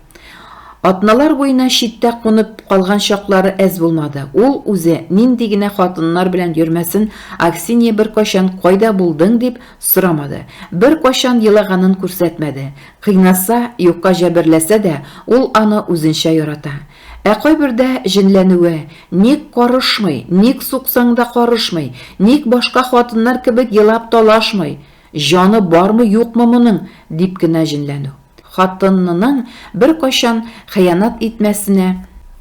Атналар буена читтә кунып калган чаклары әз булмады. Ул үзе нинди генә хатыннар белән йөрмәсен, Аксинья беркайчан кайда булдың дип сорамады. Беркайчан елаганын күрсәтмәде. Кыйнаса, юкка җәберләсә дә, ул аны үзенчә ярата. Ә кайбердә җенләнүе, ник карышмый, ник суксаң да карышмый, ник башка хатыннар кебек елап талашмый, җаны бармы-юкмы моның, дип кенә җенләнү. Хатынының беркайчан хыянәт итмәсенә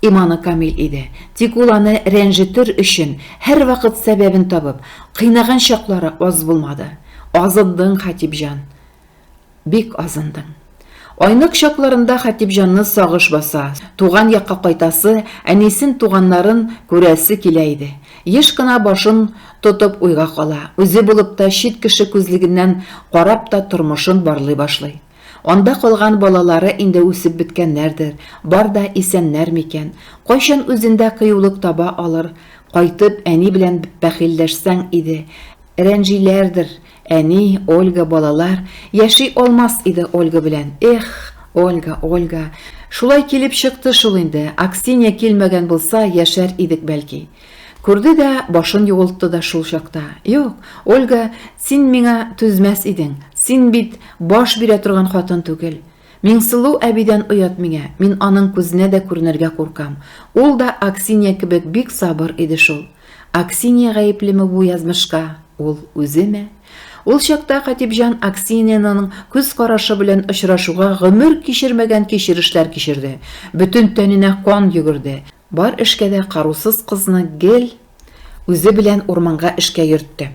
иманы камил иде. Тик ул аны рәнҗетер өчен һәрвакыт сәбәбен табып, кыйнаган чаклары аз булмады. Азындың, Хатипҗан. Бик азындың. Айнык чакларында Хатипҗанны сагыш баса, туган якка кайтасы, әнисен, туганнарын күрәсе килә иде. Еш кына башын тотып уйга кала, үзе булып та чит кеше күзлегеннән карап та тормышын барлый башлый. Анда калган балалары инде үсеп беткәннәрдер, бар да исәннәр микән? Кайчан үзендә кыюлык таба алыр, кайтып әни белән бәхилләшсәң иде, рәнҗиләрдер, Әни, Ольга, балалар, яши алмас иде Ольга белән. Эх, Ольга, Ольга. Шулай килеп чыкты шул инде. Аксинья килмәгән булса, яшәр идек бәлки. Күрде дә, башын югалтты да шул чакта. Юк, Ольга, син миңа түзмәс идең. Син бит баш бирә торган хатын түгел. Миңсылу әбидән оят миңа, мин аның күзенә дә күренергә куркам. Ул да Аксинья кебек бик сабыр иде шул. Аксинья гаеплеме бу язмышка, ул үземе? Ул чакта Хатипҗан Аксиньяның күз карашы белән очрашуга гомер кичермәгән кичерешләр кичерде, бөтен тәненә кан йөгерде. Бар эшкә дә карусыз кызны гел үзе белән урманга эшкә йөртте.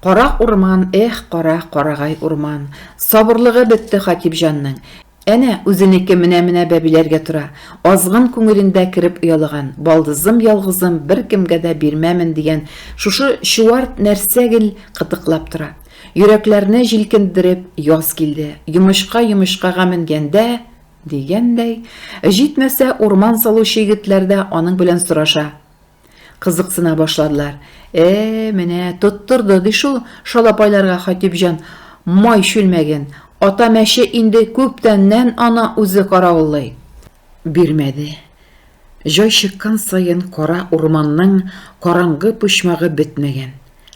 Кара урман, эх, кара, карагай урман. Сабырлыгы бетте Хатипҗанның. Әнә, үзенеке менә-менә бәбиләргә тора. Азгын күңелендә кереп оялаган, балдызым ялгызым беркемгә дә бирмәмен дигән шушы чуар нәрсә гел кытыклап тора. Йөрәкләрне җилкендереп яз килде. Йомычка йомычкага менгәндә, дигәндәй, җитмәсә, урман салучы егетләр дә аның белән сораша. Кызыксына башладылар. Э, менә тоттырды ди шул шалапайларга Хатипҗан май чүлмәген. Ата мәче инде күптәннән аны үзе каравыллый. Бирмәде. Җай чыккан саен кара урманның караңгы почмагы бетмәгән.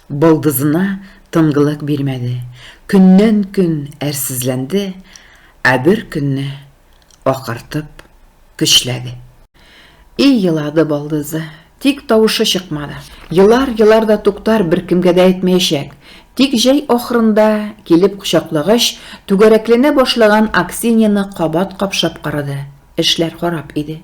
Балдызына тынгылык бирмәде. Көннән-көн әрсезләнде, ә бер көнне акыртып көчләде. И елады балдызы, тик тавышы чыкмады. Елар, елар да туктар, беркемгә дә әйтмәячәк. Тик җәй ахырында килеп кочаклагач, түгәрәкләнә башлаган Аксиньяны кабат капшап карады. Эшләр харап иде.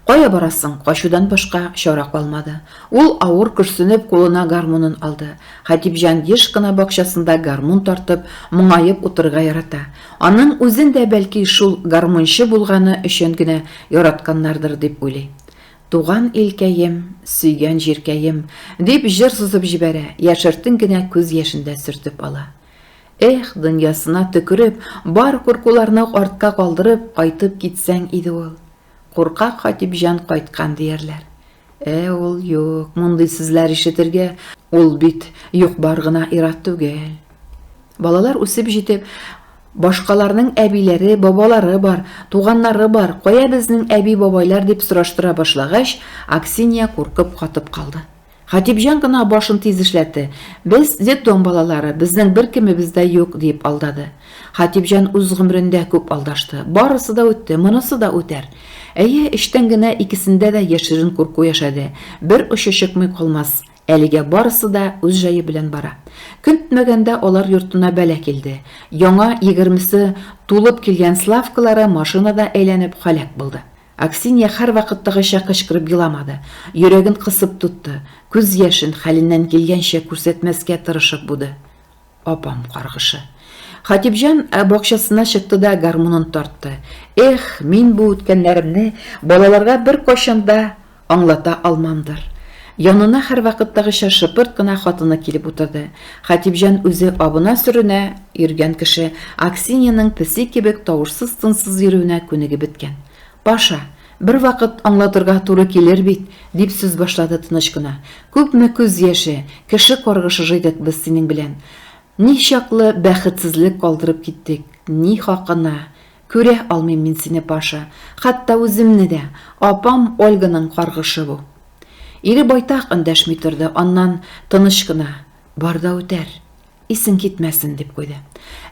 Кая барасың, качудан башка чара калмады. Ул авыр көрсенеп кулына гармунын алды. Хатипҗан еш кына бакчасында гармун тартып, моңаеп утырырга ярата. Аның үзен дә бәлки шул гармунчы булганы өчен генә яратканнардыр дип уйлый. Туган илкәем, сөйгән җиркәем, дип җыр сузып җибәрә, яшертен генә күз яшен дә сөртеп ала. Эх, дөньясына төкереп, бар куркуларны артка калдырып, кайтып китсәң иде ул. Куркак Хатипҗан кайткан диярләр. Ә ул юк, мондый сүзләр ишетергә ул бит юк-бар гына ир-ат түгел. Балалар үсеп җитеп, башкаларның әбиләре, бабалары бар, туганнары бар, кая безнең әби-бабайлар дип сораштыра башлагач, Аксинья куркып катып калды. Хатипҗан гына башын тиз эшләтте. Без детдом балалары, безнең беркемебез дә юк, диеп алдады. Хатипҗан үз гомерендә күп алдашты. Барысы да үтте, монысы да үтәр. Әйе, эчтән генә икесендә дә яшерен курку яшәде. Бер очы чыкмый калмас. Әлегә барысы да үз җае белән бара. Көтмәгәндә алар йортына бәла килде. Яңа егермесе тулып килгән Славкалары машинада әйләнеп һәлак булды. Аксинья һәрвакыттагыча кычкырып еламады, йөрәген кысып тотты, күз яшен хәленнән килгәнчә күрсәтмәскә тырышып буды. Апам каргышы. Хатипҗан бакчасына чыкты да гармунын тартты. Эх, мин бу үткәннәремне балаларга беркайчан да аңлата алмамдыр. Янына һәрвакыттагыча шыпырт кына хатыны килеп утырды. Хатипҗан үзе абына-сөренә йөргән кеше, Аксиньяның песи кебек тавышсыз-тынсыз йөрүенә күнегеп беткән. Паша, бервакыт аңлатырга туры килер бит, дип сүз башлады тыныч кына. Күпме күз яше, кеше каргышы җыйдык без синең белән. Ничаклы бәхетсезлек калдырып киттек, ни хакына? Күрә алмыйм мин сине, Паша, хәтта үземне дә. Апам Ольганың каргышы бу. Ире байтак эндәшми торды, аннан тыныч кына, Бар да үтәр, исең китмәсен, дип куйды.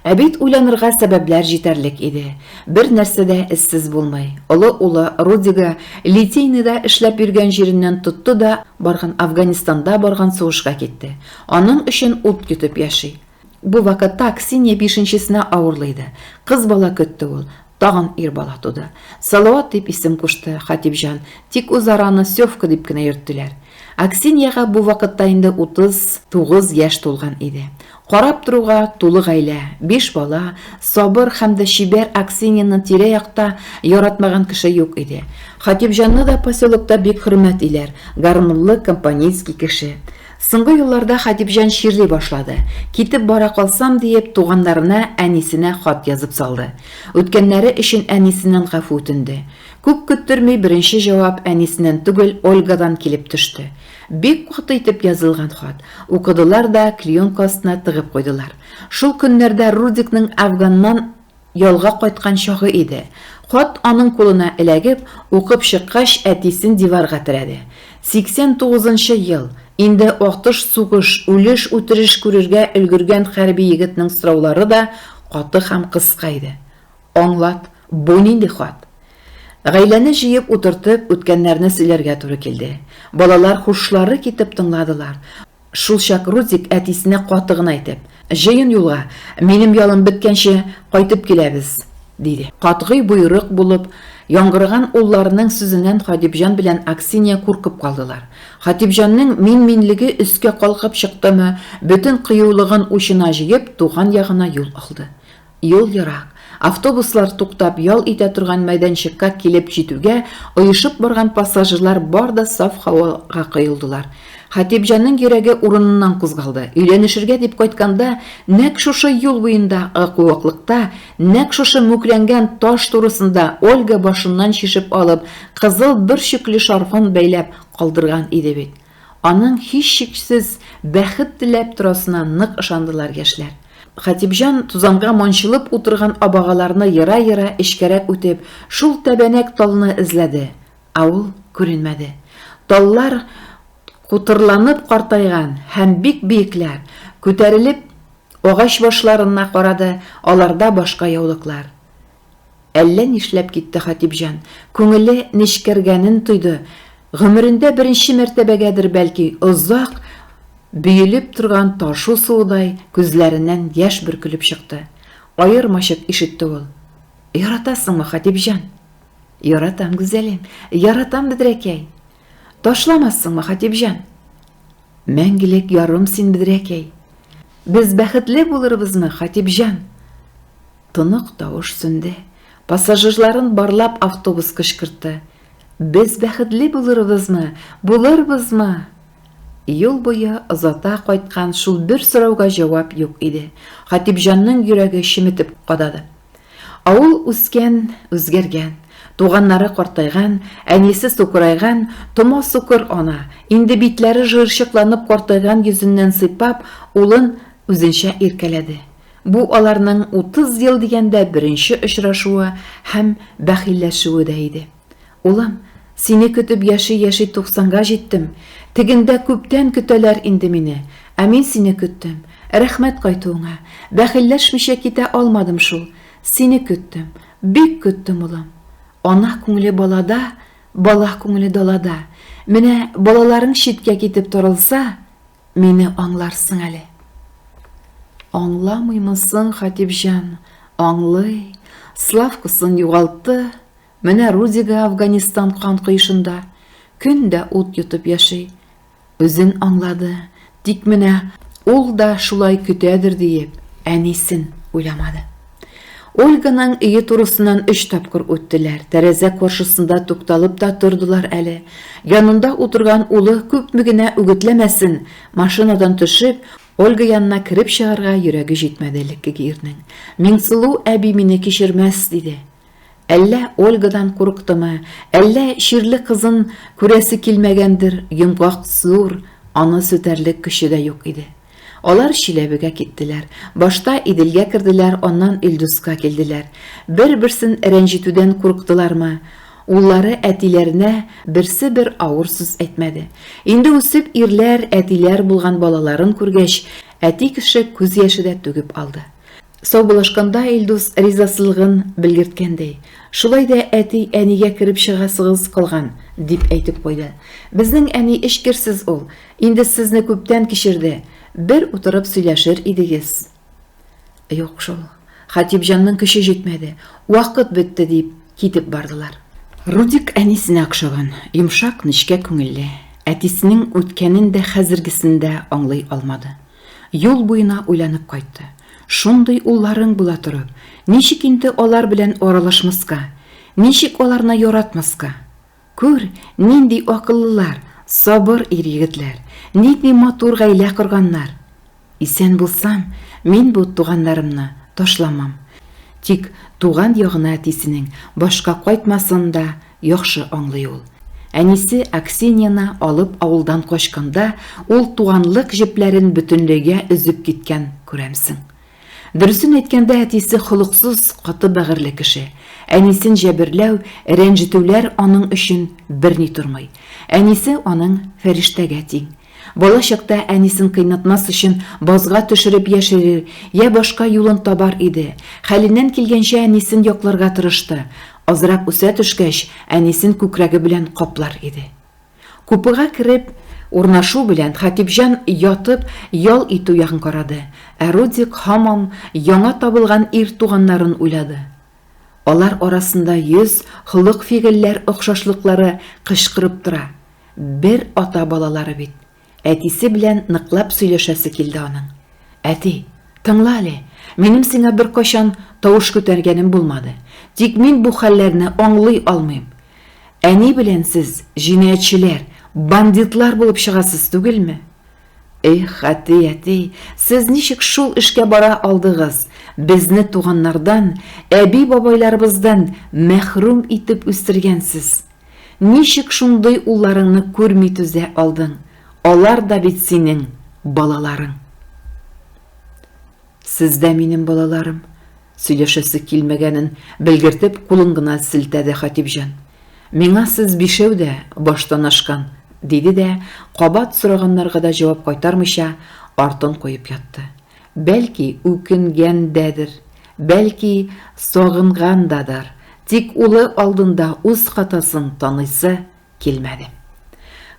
Ә бит уйланырга сәбәпләр җитәрлек иде. Бер нәрсә дә эзсез булмый. Олы улы Рудига Литейныйда эшләп йөргән җиреннән тотты да барган Афганистанда барган сугышка китте. Аның өчен ут йотып яши. Бу вакытта Аксинья бишенчесенә авырлы иде. Кыз бала көтте ул. Тагын ир бала туды. Салават дип исем кушты Хатипҗан, тик үзара аны Севка дип кенә йөрттеләр. Аксиньяга бу вакытта инде 39 яшь тулган иде. Карап торуга тулы гаилә, биш бала, сабыр һәм дә чибәр Аксиньяны тирә-якта яратмаган кеше юк иде. Хатипҗанны да поселокта бик хөрмәт иләр, гармунлы компанейский кеше. Соңгы елларда Хатипҗан чирли башлады. Китеп бара калсам диеп, туганнарына, әнисенә хат язып салды. Үткәннәре өчен әнисеннән гафу үтенде. Күп көттерми беренче җавап әнисеннән түгел, Ольгадан килеп төште. Бик каты итеп язылган хат. Укыдылар да, клеенка астына тыгып куйдылар. Шул көннәрдә Рудикның Әфганнан Ялга кайткан чагы иде. Хат аның кулына эләгеп, укып чыккач, әтисен диварга терәде. 89 нчы ел. Инде атыш-сугыш, үлеш-үтереш күрергә өлгергән хәрби егетнең сораулары да каты һәм кыска иде. Аңлат, бу нинди хат? Гаиләне җыеп утыртып, үткәннәрне сөйләргә туры килде. Балалар һушлары китеп тыңладылар. Шулчак Рудик әтисенә каты гына әйтеп. Җыен юлга, минем ялым беткәнче кайтып киләбез, диде. Катгый боерык булып яңгыраган улларының сүзеннән Хатипҗан белән Аксинья куркып калдылар. Хатипҗанның мин-минлеге өскә калкып чыктымы, бөтен кыюлыгын учына җыеп, туган ягына юл алды. Юл ерак. Автобуслар туктап ял итә торган мәйданчыкка килеп җитүгә, оешып барган пассажирлар бар да саф һавага коелдылар. Хатипҗанның йөрәге урыныннан кузгалды. Өйләнешергә дип кайтканда, нәкъ шушы юл буендагы куаклыкта, нәкъ шушы мүкләнгән таш турысында Ольга башыннан чишеп алып, кызыл бөрчекле шарфын бәйләп калдырган иде бит. Аның һичшиксез бәхет теләп торасына нык ышандылар яшьләр. Хатипҗан, тузанга манчылып утырган абагаларны ера-ера эчкәрәк үтеп, шул тәбәнәк талны эзләде. Ә ул күренмәде. Таллар кутырланып картайган һәм бик биекләр. Күтәрелеп, агач башларына карады, аларда башка яулыклар. Әллә нишләп китте Хатипҗан. Күңеле нечкәргәнен тойды. Гомерендә беренче мәртәбәгәдер бәлки, озак бөелеп торган ташу суыдай күзләреннән яшь бөркелеп чыкты. Аермачык ишетте ул. Яратасыңмы, Хатипҗан? Яратам, гүзәлем, яратам, бедрәкәй. Ташламассыңмы, Хатипҗан? Мәңгелек ярым син, бедрәкәй. Без бәхетле булырбызмы, Хатипҗан? Тонык тавыш сүнде. Пассажирларын барлап автобус кычкыртты. Без бәхетле булырбызмы? Булырбызмы? Юл буе озата кайткан шул бер сорауга җавап юк иде. Хатипҗанның йөрәге чеметеп кадады. Авыл үскән, үзгәргән. Туганнары картайган, әнисе сукырайган, тома сукыр ана, инде битләре жыерчыкланып картайган йөзеннән сыйпап, улын үзенчә иркәләде. Бу аларның 30 ел дигәндә беренче очрашуы һәм бәхилләшүе дә иде. Улым, сине көтеп яши-яши туксанга җиттем. Тегендә күптән көтәләр инде мине. Ә мин сине көттем. Рәхмәт кайтуыңа. Бәхилләшмичә китә алмадым шул. Сине көттем. Бик көттем, улым. Ана күңеле балада, бала күңеле далада. Менә балаларың читкә китеп таралса, Мине аңларсың әле. Аңламыймы соң Хатипҗан? Аңлый. Славкасын югалтты. Менә Рудига Афганистан кан коешында көн дә ут йотып яши. Үзен аңлады. Тик менә ул да шулай көтәдер диеп, әнисен уйламады. Ольганың өе турысыннан өч тапкыр үттеләр, тәрәзә каршысында тукталып та тордылар әле. Янында утырган улы күпме генә үгетләмәсен, машинадан төшеп, Ольга янына кереп чыгарга йөрәге җитмәде элеккеге ирнең. Миңсылу әби мине кичермәс, диде. Әллә Ольгадан курыктымы, әллә чирле кызын күрәсе килмәгәндер, йомгак зур, аны сүтәрлек көче дә юк иде. Алар Чиләбегә киттеләр. Башта Иделгә керделәр, аннан Илдуска килделәр. Бер-берсен рәнҗетүдән курыктылармы, уллары әтиләренә берсе бер авыр сүз әйтмәде. Инде үсеп ирләр, әтиләр булган балаларын күргәч, әти кеше күз яше дә түгеп алды. Саубуллашканда Илдус ризасызлыгын белгерткәндәй, Шулай да әти, әнигә кереп чыгасыгыз калган, дип әйтеп куйды. Безнең әни эчкерсез ул, инде сезне күптән кичерде, бер утырып сөйләшер идегез. Юк шул, Хатипҗанның көче җитмәде, вакыт бетте, дип китеп бардылар. Рудик әнисенә охшаган, йомшак, нечкә күңелле. Әтисенең үткәнен дә, хәзергесен дә аңлый алмады. Юл буена уйланып кайтты. Шундый улларың була торып, ничек инде алар белән аралашмаска, ничек аларны яратмаска? Күр, нинди акыллылар, сабыр ир-егетләр, нинди матур гаилә корганнар. Исән булсам, мин бу туганнарымны ташламам. Тик туган ягына әтисенең башка кайтмасын да яхшы аңлый ул. Әнисе Аксиньяны алып авылдан качканда, ул туганлык җепләрен бөтенләйгә өзеп киткән, күрәмсең. Дөресен әйткәндә, әтисе холыксыз, каты бәгырьле кеше. Әнисен җәберләү, рәнҗетүләр аның өчен берни тормый. Әнисе аның фәрештәгә тиң. Бала чакта әнисен кыйнатмас өчен базга төшереп яшерер, йә башка юлын табар иде. Хәленнән килгәнчә әнисен якларга тырышты. Азрак үсә төшкәч, әнисен күкрәге белән каплар иде. Купега кереп, Урнашу белән Хатипҗан ятып ял итү ягын карады, ә Рудик һаман яңа табылган ир туганнарын уйлады. Алар арасында йөз, холык-фигыльләр охшашлыклары кычкырып тора. Бер ата балалары бит. Әтисе белән ныклап сөйләшәсе килде аның. Әти, тыңла әле, минем сиңа беркайчан тавыш күтәргәнем булмады. Тик мин бу хәлләрне аңлый алмыйм. Әни белән сез җинаятьчеләр, бандитлар булып чыгасыз түгелме? Эх, әти, әти, сез ничек шул эшкә бара алдыгыз? Безне туганнардан, әби-бабайларыбыздан мәхрүм итеп үстергәнсез. Ничек шундый улларыңны күрми түзә алдың? Алар да бит синең балаларың. Сез дә минем балаларым. Сөйләшәсе килмәгәнен белгертеп, кулын гына селтәде Хатипҗан. Миңа сез бишәү дә баштан ашкан, диде дә, кабат сораганнарга да җавап кайтармыйча, артын куеп ятты. Бәлки, үкенгәндәдер, бәлки, сагынгандадыр, тик улы алдында үз хатасын таныйсы килмәде.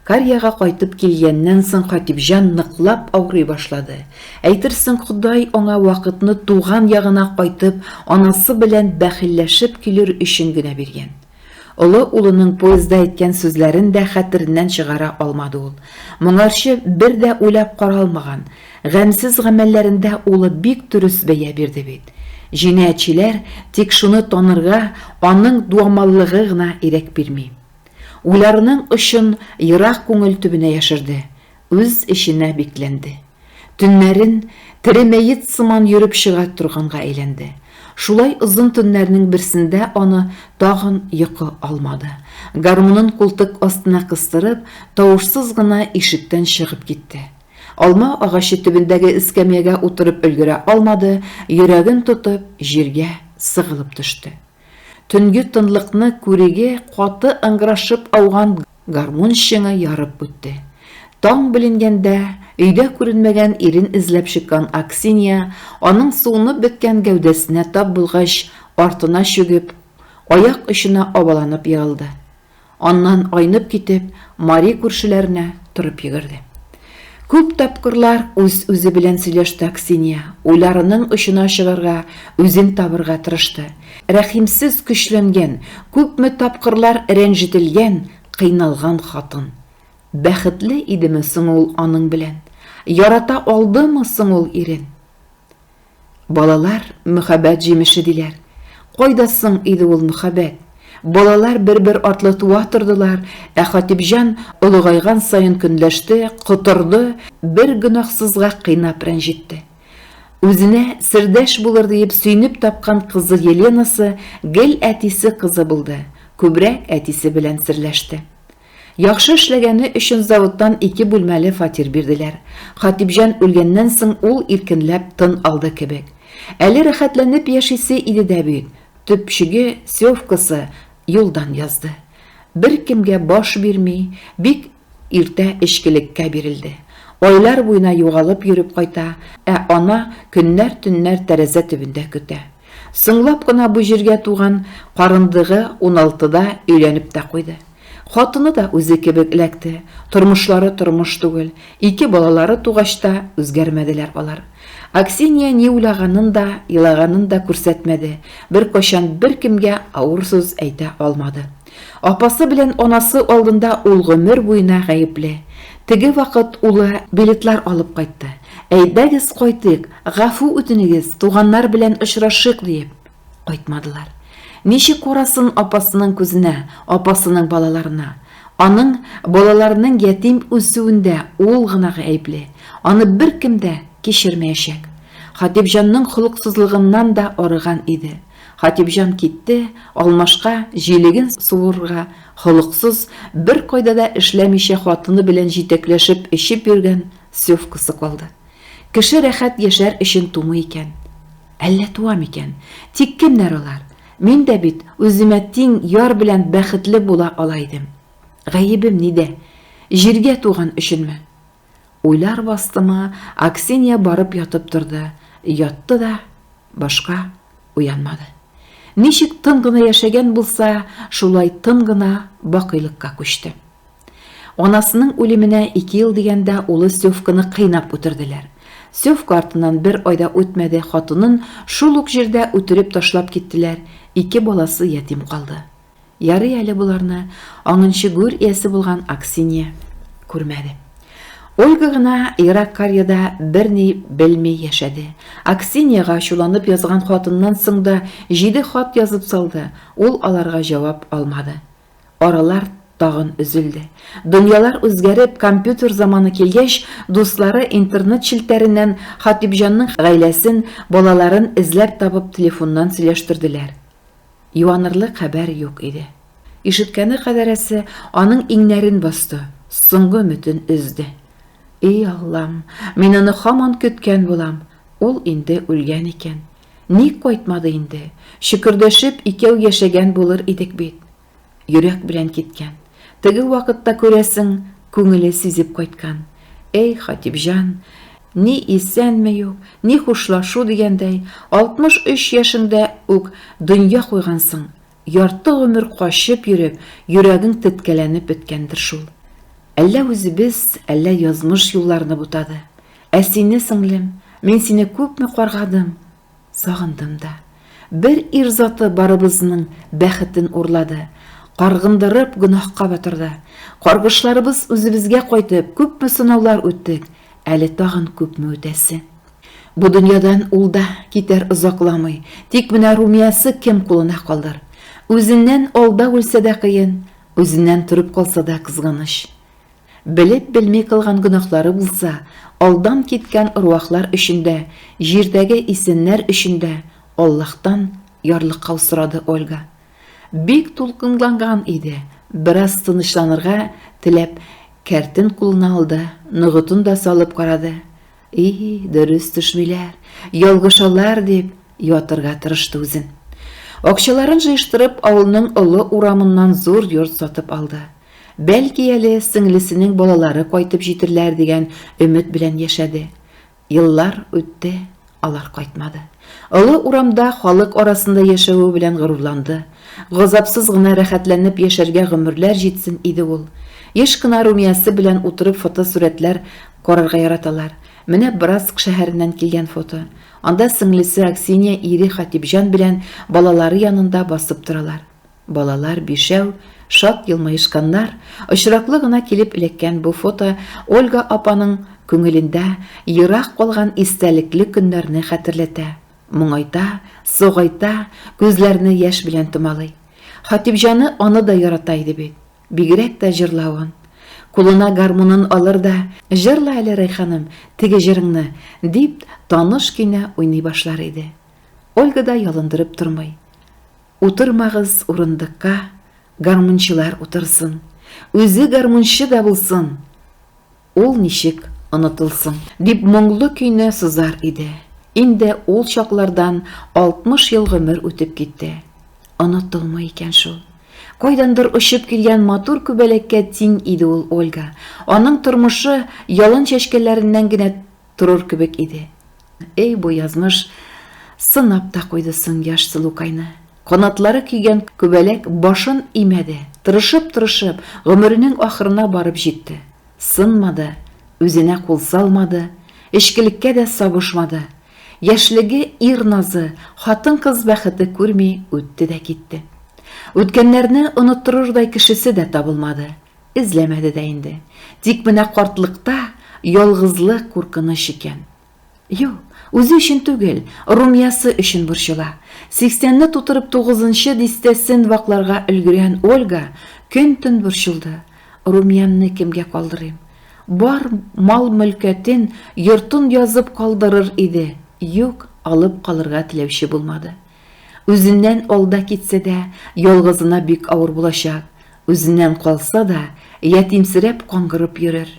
Карьяга кайтып килгәннән соң Хатипҗан ныклап авырый башлады. Әйтерсең, Ходай аңа вакытны туган ягына кайтып, анасы белән бәхилләшеп килер өчен генә биргән. Олы улының поездда әйткән сүзләрен дә хәтереннән чыгара алмады ул. Моңарчы бер дә уйлап каралмаган, гамьсез гамәлләрендә улы бик дөрес бәя бирде бит. Җинаятьчеләр тик шуны танырга аның дуамаллыгы гына ирек бирми. Уйларының очын ерак күңел төбенә яшерде, үз эченә бикләнде. Төннәрен тере мәет сыман йөреп чыга торганга әйләнде. Шулай озын төннәрнең берсендә аны тагын йокы алмады. Гармунын култык астына кыстырып, тавышсыз гына ишектән чыгып китте. Алма агачы төбендәге эскәмиягә утырып өлгерә алмады, йөрәген тотып, җиргә сыгылып төште. Төнге тынлыкны күреге каты ыңгырашып ауган гармун чыңы ярып үтте. Таң беленгәндә, өйдә күренмәгән ирен эзләп чыккан Аксинья, аның суынып беткән гәүдәсенә тап булгач, артына чүгеп, аяк очына абаланып егылды. Аннан айнып китеп, Мари күршеләренә торып йөгерде. Күп тапкырлар үз-үзе белән сөйләште Аксинья, уйларының очына чыгарга, үзен табырга тырышты. Рәхимсез көчләнгән, күпме тапкырлар рәнҗетелгән, кыйналган хатын. Бәхетле идеме соң ул аның белән? Ярата алдымы соң ул ирен? Балалар, мөхәббәт җимеше, диләр. Кайда соң иде ул мөхәббәт? Балалар бер-бер артлы туа тордылар, ә Хатипҗан олыгайган саен көнләште, котырды, бер гөнаһсызга кыйнап рәнҗетте. Үзенә сердәш булыр диеп сөенеп тапкан кызы Еленасы гел әтисе кызы булды, күбрәк әтисе белән серләште. Яхшы эшләгәне өчен заводтан ике бүлмәле фатир бирделәр. Хатипҗан үлгәннән соң ул иркенләп тын алды кебек. Әле рәхәтләнеп яшисе иде дә бит, төпчеге, Севкасы, юлдан язды. Беркемгә баш бирми, бик иртә эчкелеккә бирелде. Айлар буена югалып йөреп кайта, ә ана көннәр-төннәр тәрәзә төбендә көтә. Соңлап кына бу җиргә туган карындыгы уналтыда өйләнеп тә куйды. Хатыны да үзе кебек эләкте. Тормышлары тормыш түгел. Ике балалары тугач та үзгәрмәделәр алар. Аксинья ни уйлаганын да, елаганын да күрсәтмәде, беркайчан беркемгә авыр сүз әйтә алмады. Апасы белән анасы алдында ул гомер буена гаепле. Теге вакыт улы билетлар алып кайтты. Әйдәгез кайтыйк, гафу үтенегез, туганнар белән очрашыйк, диеп. Кайтмадылар. Ничек карасын апасының күзенә, апасының балаларына? Аның балаларының ятим үсүендә ул гына гаепле. Аны беркем дә кичермәячәк. Хатипҗанның холыксызлыгыннан да арыган иде. Хатипҗан китте, алмашка җилеген суырырга холыксыз, беркайда да эшләмичә хатыны белән җитәкләшеп эчеп йөргән Севкасы калды. Кеше рәхәт яшәр өчен тумый икән. Әллә туа микән? Тик кемнәр алар? Мин дә бит үземә тиң яр белән бәхетле була ала идем. Гаебем нидә? Җиргә туган өченме? Уйлар бастымы, Аксинья барып ятып торды. Ятты да, башка уянмады. Ничек тын гына яшәгән булса, шулай тын гына бакыйлыкка күчте. Анасының үлеменә ике ел дигәндә улы Севканы кыйнап үтерделәр. Севка артыннан бер ай да үтмәде, хатынын шул ук җирдә үтереп ташлап киттеләр, ике баласы ятим калды. Ярый әле боларны аңынчы гүр иясе булган Аксинья күрмәде. Ольга гына ерак карьяда берни белми яшәде. Аксиньяга ачуланып язган хатыннан соң да җиде хат язып салды, ул аларга җавап алмады. Аралар тагын өзелде. Дөньялар үзгәреп, компьютер заманы килгәч, дуслары интернет челтәреннән Хатипҗанның гаиләсен, балаларын эзләп табып телефоннан сөйләштерделәр. Юанырлык хәбәр юк иде. Ишеткәне кадәресе аның иңнәрен басты, соңгы өметен өзде. И Аллам, мин аны һаман көткән булам, ул инде үлгән икән. Ник кайтмады инде? Чөкердәшеп икәү яшәгән булыр идек бит. Йөрәк белән киткән. Теге вакытта, күрәсең, күңеле сизеп кайткан. Эй, Хатипҗан, ни исәнме юк, ни хушлашу дигәндәй, 63 яшеңдә үк дөнья куйгансың. Ярты гомер качып йөреп, йөрәгең теткәләнеп беткәндер шул. Әллә үзебез, әллә язмыш юлларны бутады. Ә сине, сеңлем, мин сине күпме каргадым, Сагындым да. Бер ир заты барыбызның бәхетен урлады, каргындырып гөнаһка батырды. Каргышларыбыз үзебезгә кайтып, күпме сынаулар үттек, әле тагын күпме үтәсе. Бу дөньядан ул да китәр озакламый, тик менә Румиясе кем кулына калыр? Үзеннән алда үлсә дә кыен, үзеннән торып калса да кызганыч. Белеп-белми кылган гөнаһлары булса, алдан киткән орвахлар өчен дә, җирдәге исәннәр өчен дә Аллаһтан ярлыкау сорады Ольга. Бик тулкынланган иде, бераз тынычланырга теләп, кәртен кулына алды, ногытын да салып карады. И, дөрес төшмиләр, ялгышалар, дип ятырга тырышты үзен. Акчаларын җыештырып, авылның олы урамыннан зур йорт сатып алды. Бәлки әле сеңлесенең балалары кайтып җитерләр дигән өмет белән яшәде. Еллар үтте, алар кайтмады. Олы урамда халык арасында яшәве белән горурланды. Газапсыз гына рәхәтләнеп яшәргә гомерләр җитсен иде ул. Еш кына Румиясе белән утырып фотосурәтләр карарга яраталар. Менә Братск шәһәреннән килгән фото. Анда сеңлесе Аксинья ире Хатипҗан белән балалары янында басып торалар. Балалар бишәү, шат елмаешканнар. Очраклы гына килеп эләккән бу фото Ольга апаның күңелендә ерак калган истәлекле көннәрне хәтерләтә, моңайта, сагайта, күзләрне яшь белән томалый. Хатипҗаны аны да ярата иде бит. Бигрәк тә җырлавын. Кулына гармунын алыр да, Җырла әле, Рәйханым, теге җырыңны, дип, таныш көйне уйный башлар иде. Ольга да ялындырып тормый. Утырмагыз урындыкка, гармунчылар утырсын. Үзе гармунчы да булсын, ул ничек онытылсын. Дип моңлы көйне сызар иде. Инде ул чаклардан 60 ел гомер үтеп китте. Онытылмый икән шул. Кайдандыр очып килгән матур күбәләккә тиң иде ул Ольга. Аның тормышы ялан чәчкәләреннән генә торыр кебек иде. Эй, бу язмыш сынап та куйды соң яшь сылукайны. Канатлары көйгән күбәләк башын имәде, тырышып-тырышып, гомеренең ахырына барып җитте. Сынмады, үзенә кул салмады, эчкелеккә дә сабышмады. Яшьлеге ир назы, хатын-кыз бәхете күрми үтте дә китте. Үткәннәрне оныттырырдай кешесе дә табылмады. Эзләмәде дә инде. Тик менә картлыкта ялгызлык куркыныч икән. Юк, үзе өчен түгел, Румиясы өчен борчыла. Сиксәнне тутырып тугызынчы дистәсен вакларга өлгергән Ольга көн-төн борчылды. Румиямне кемгә калдырыйм? Бар мал-мөлкәтен, йортын язып калдырыр иде. Юк, алып калырга теләүче булмады. Үзеннән алда китсә дә, ялгызына бик авыр булачак. Үзеннән калса да, ятимсерәп каңгырып йөрер.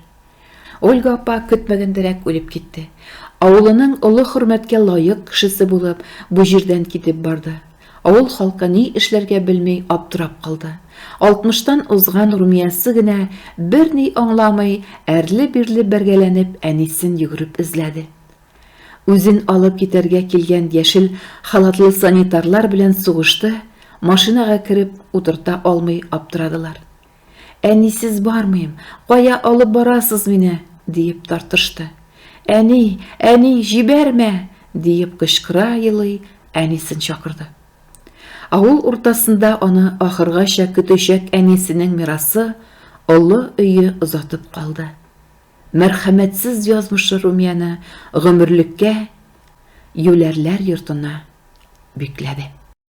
Ольга апа көтмәгәндәрәк үлеп китте. Авылының олы хөрмәткә лаек кешесе булып, бу җирдән китеп барды. Авыл халкы ни эшләргә белми аптырап калды. Алтмыштан узган Румиясе генә берни аңламый, әрле-бирле бәргәләнеп әнисен йөгереп эзләде. Үзен алып китәргә килгән яшел халатлы санитарлар белән сугышты, машинага кереп утырта алмый аптырадылар. Әнисез бармыйм, кая алып барасыз мине? диеп тартышты. Әни, әни, җибәрмә! диеп кычкыра елый әнисен чакырды. Авыл уртасында аны ахыргача көтәчәк әнисенең мирасы, олы өе озатып калды. Мәрхәмәтсез язмышы Румияне гомерлеккә юләрләр йортына бикләде.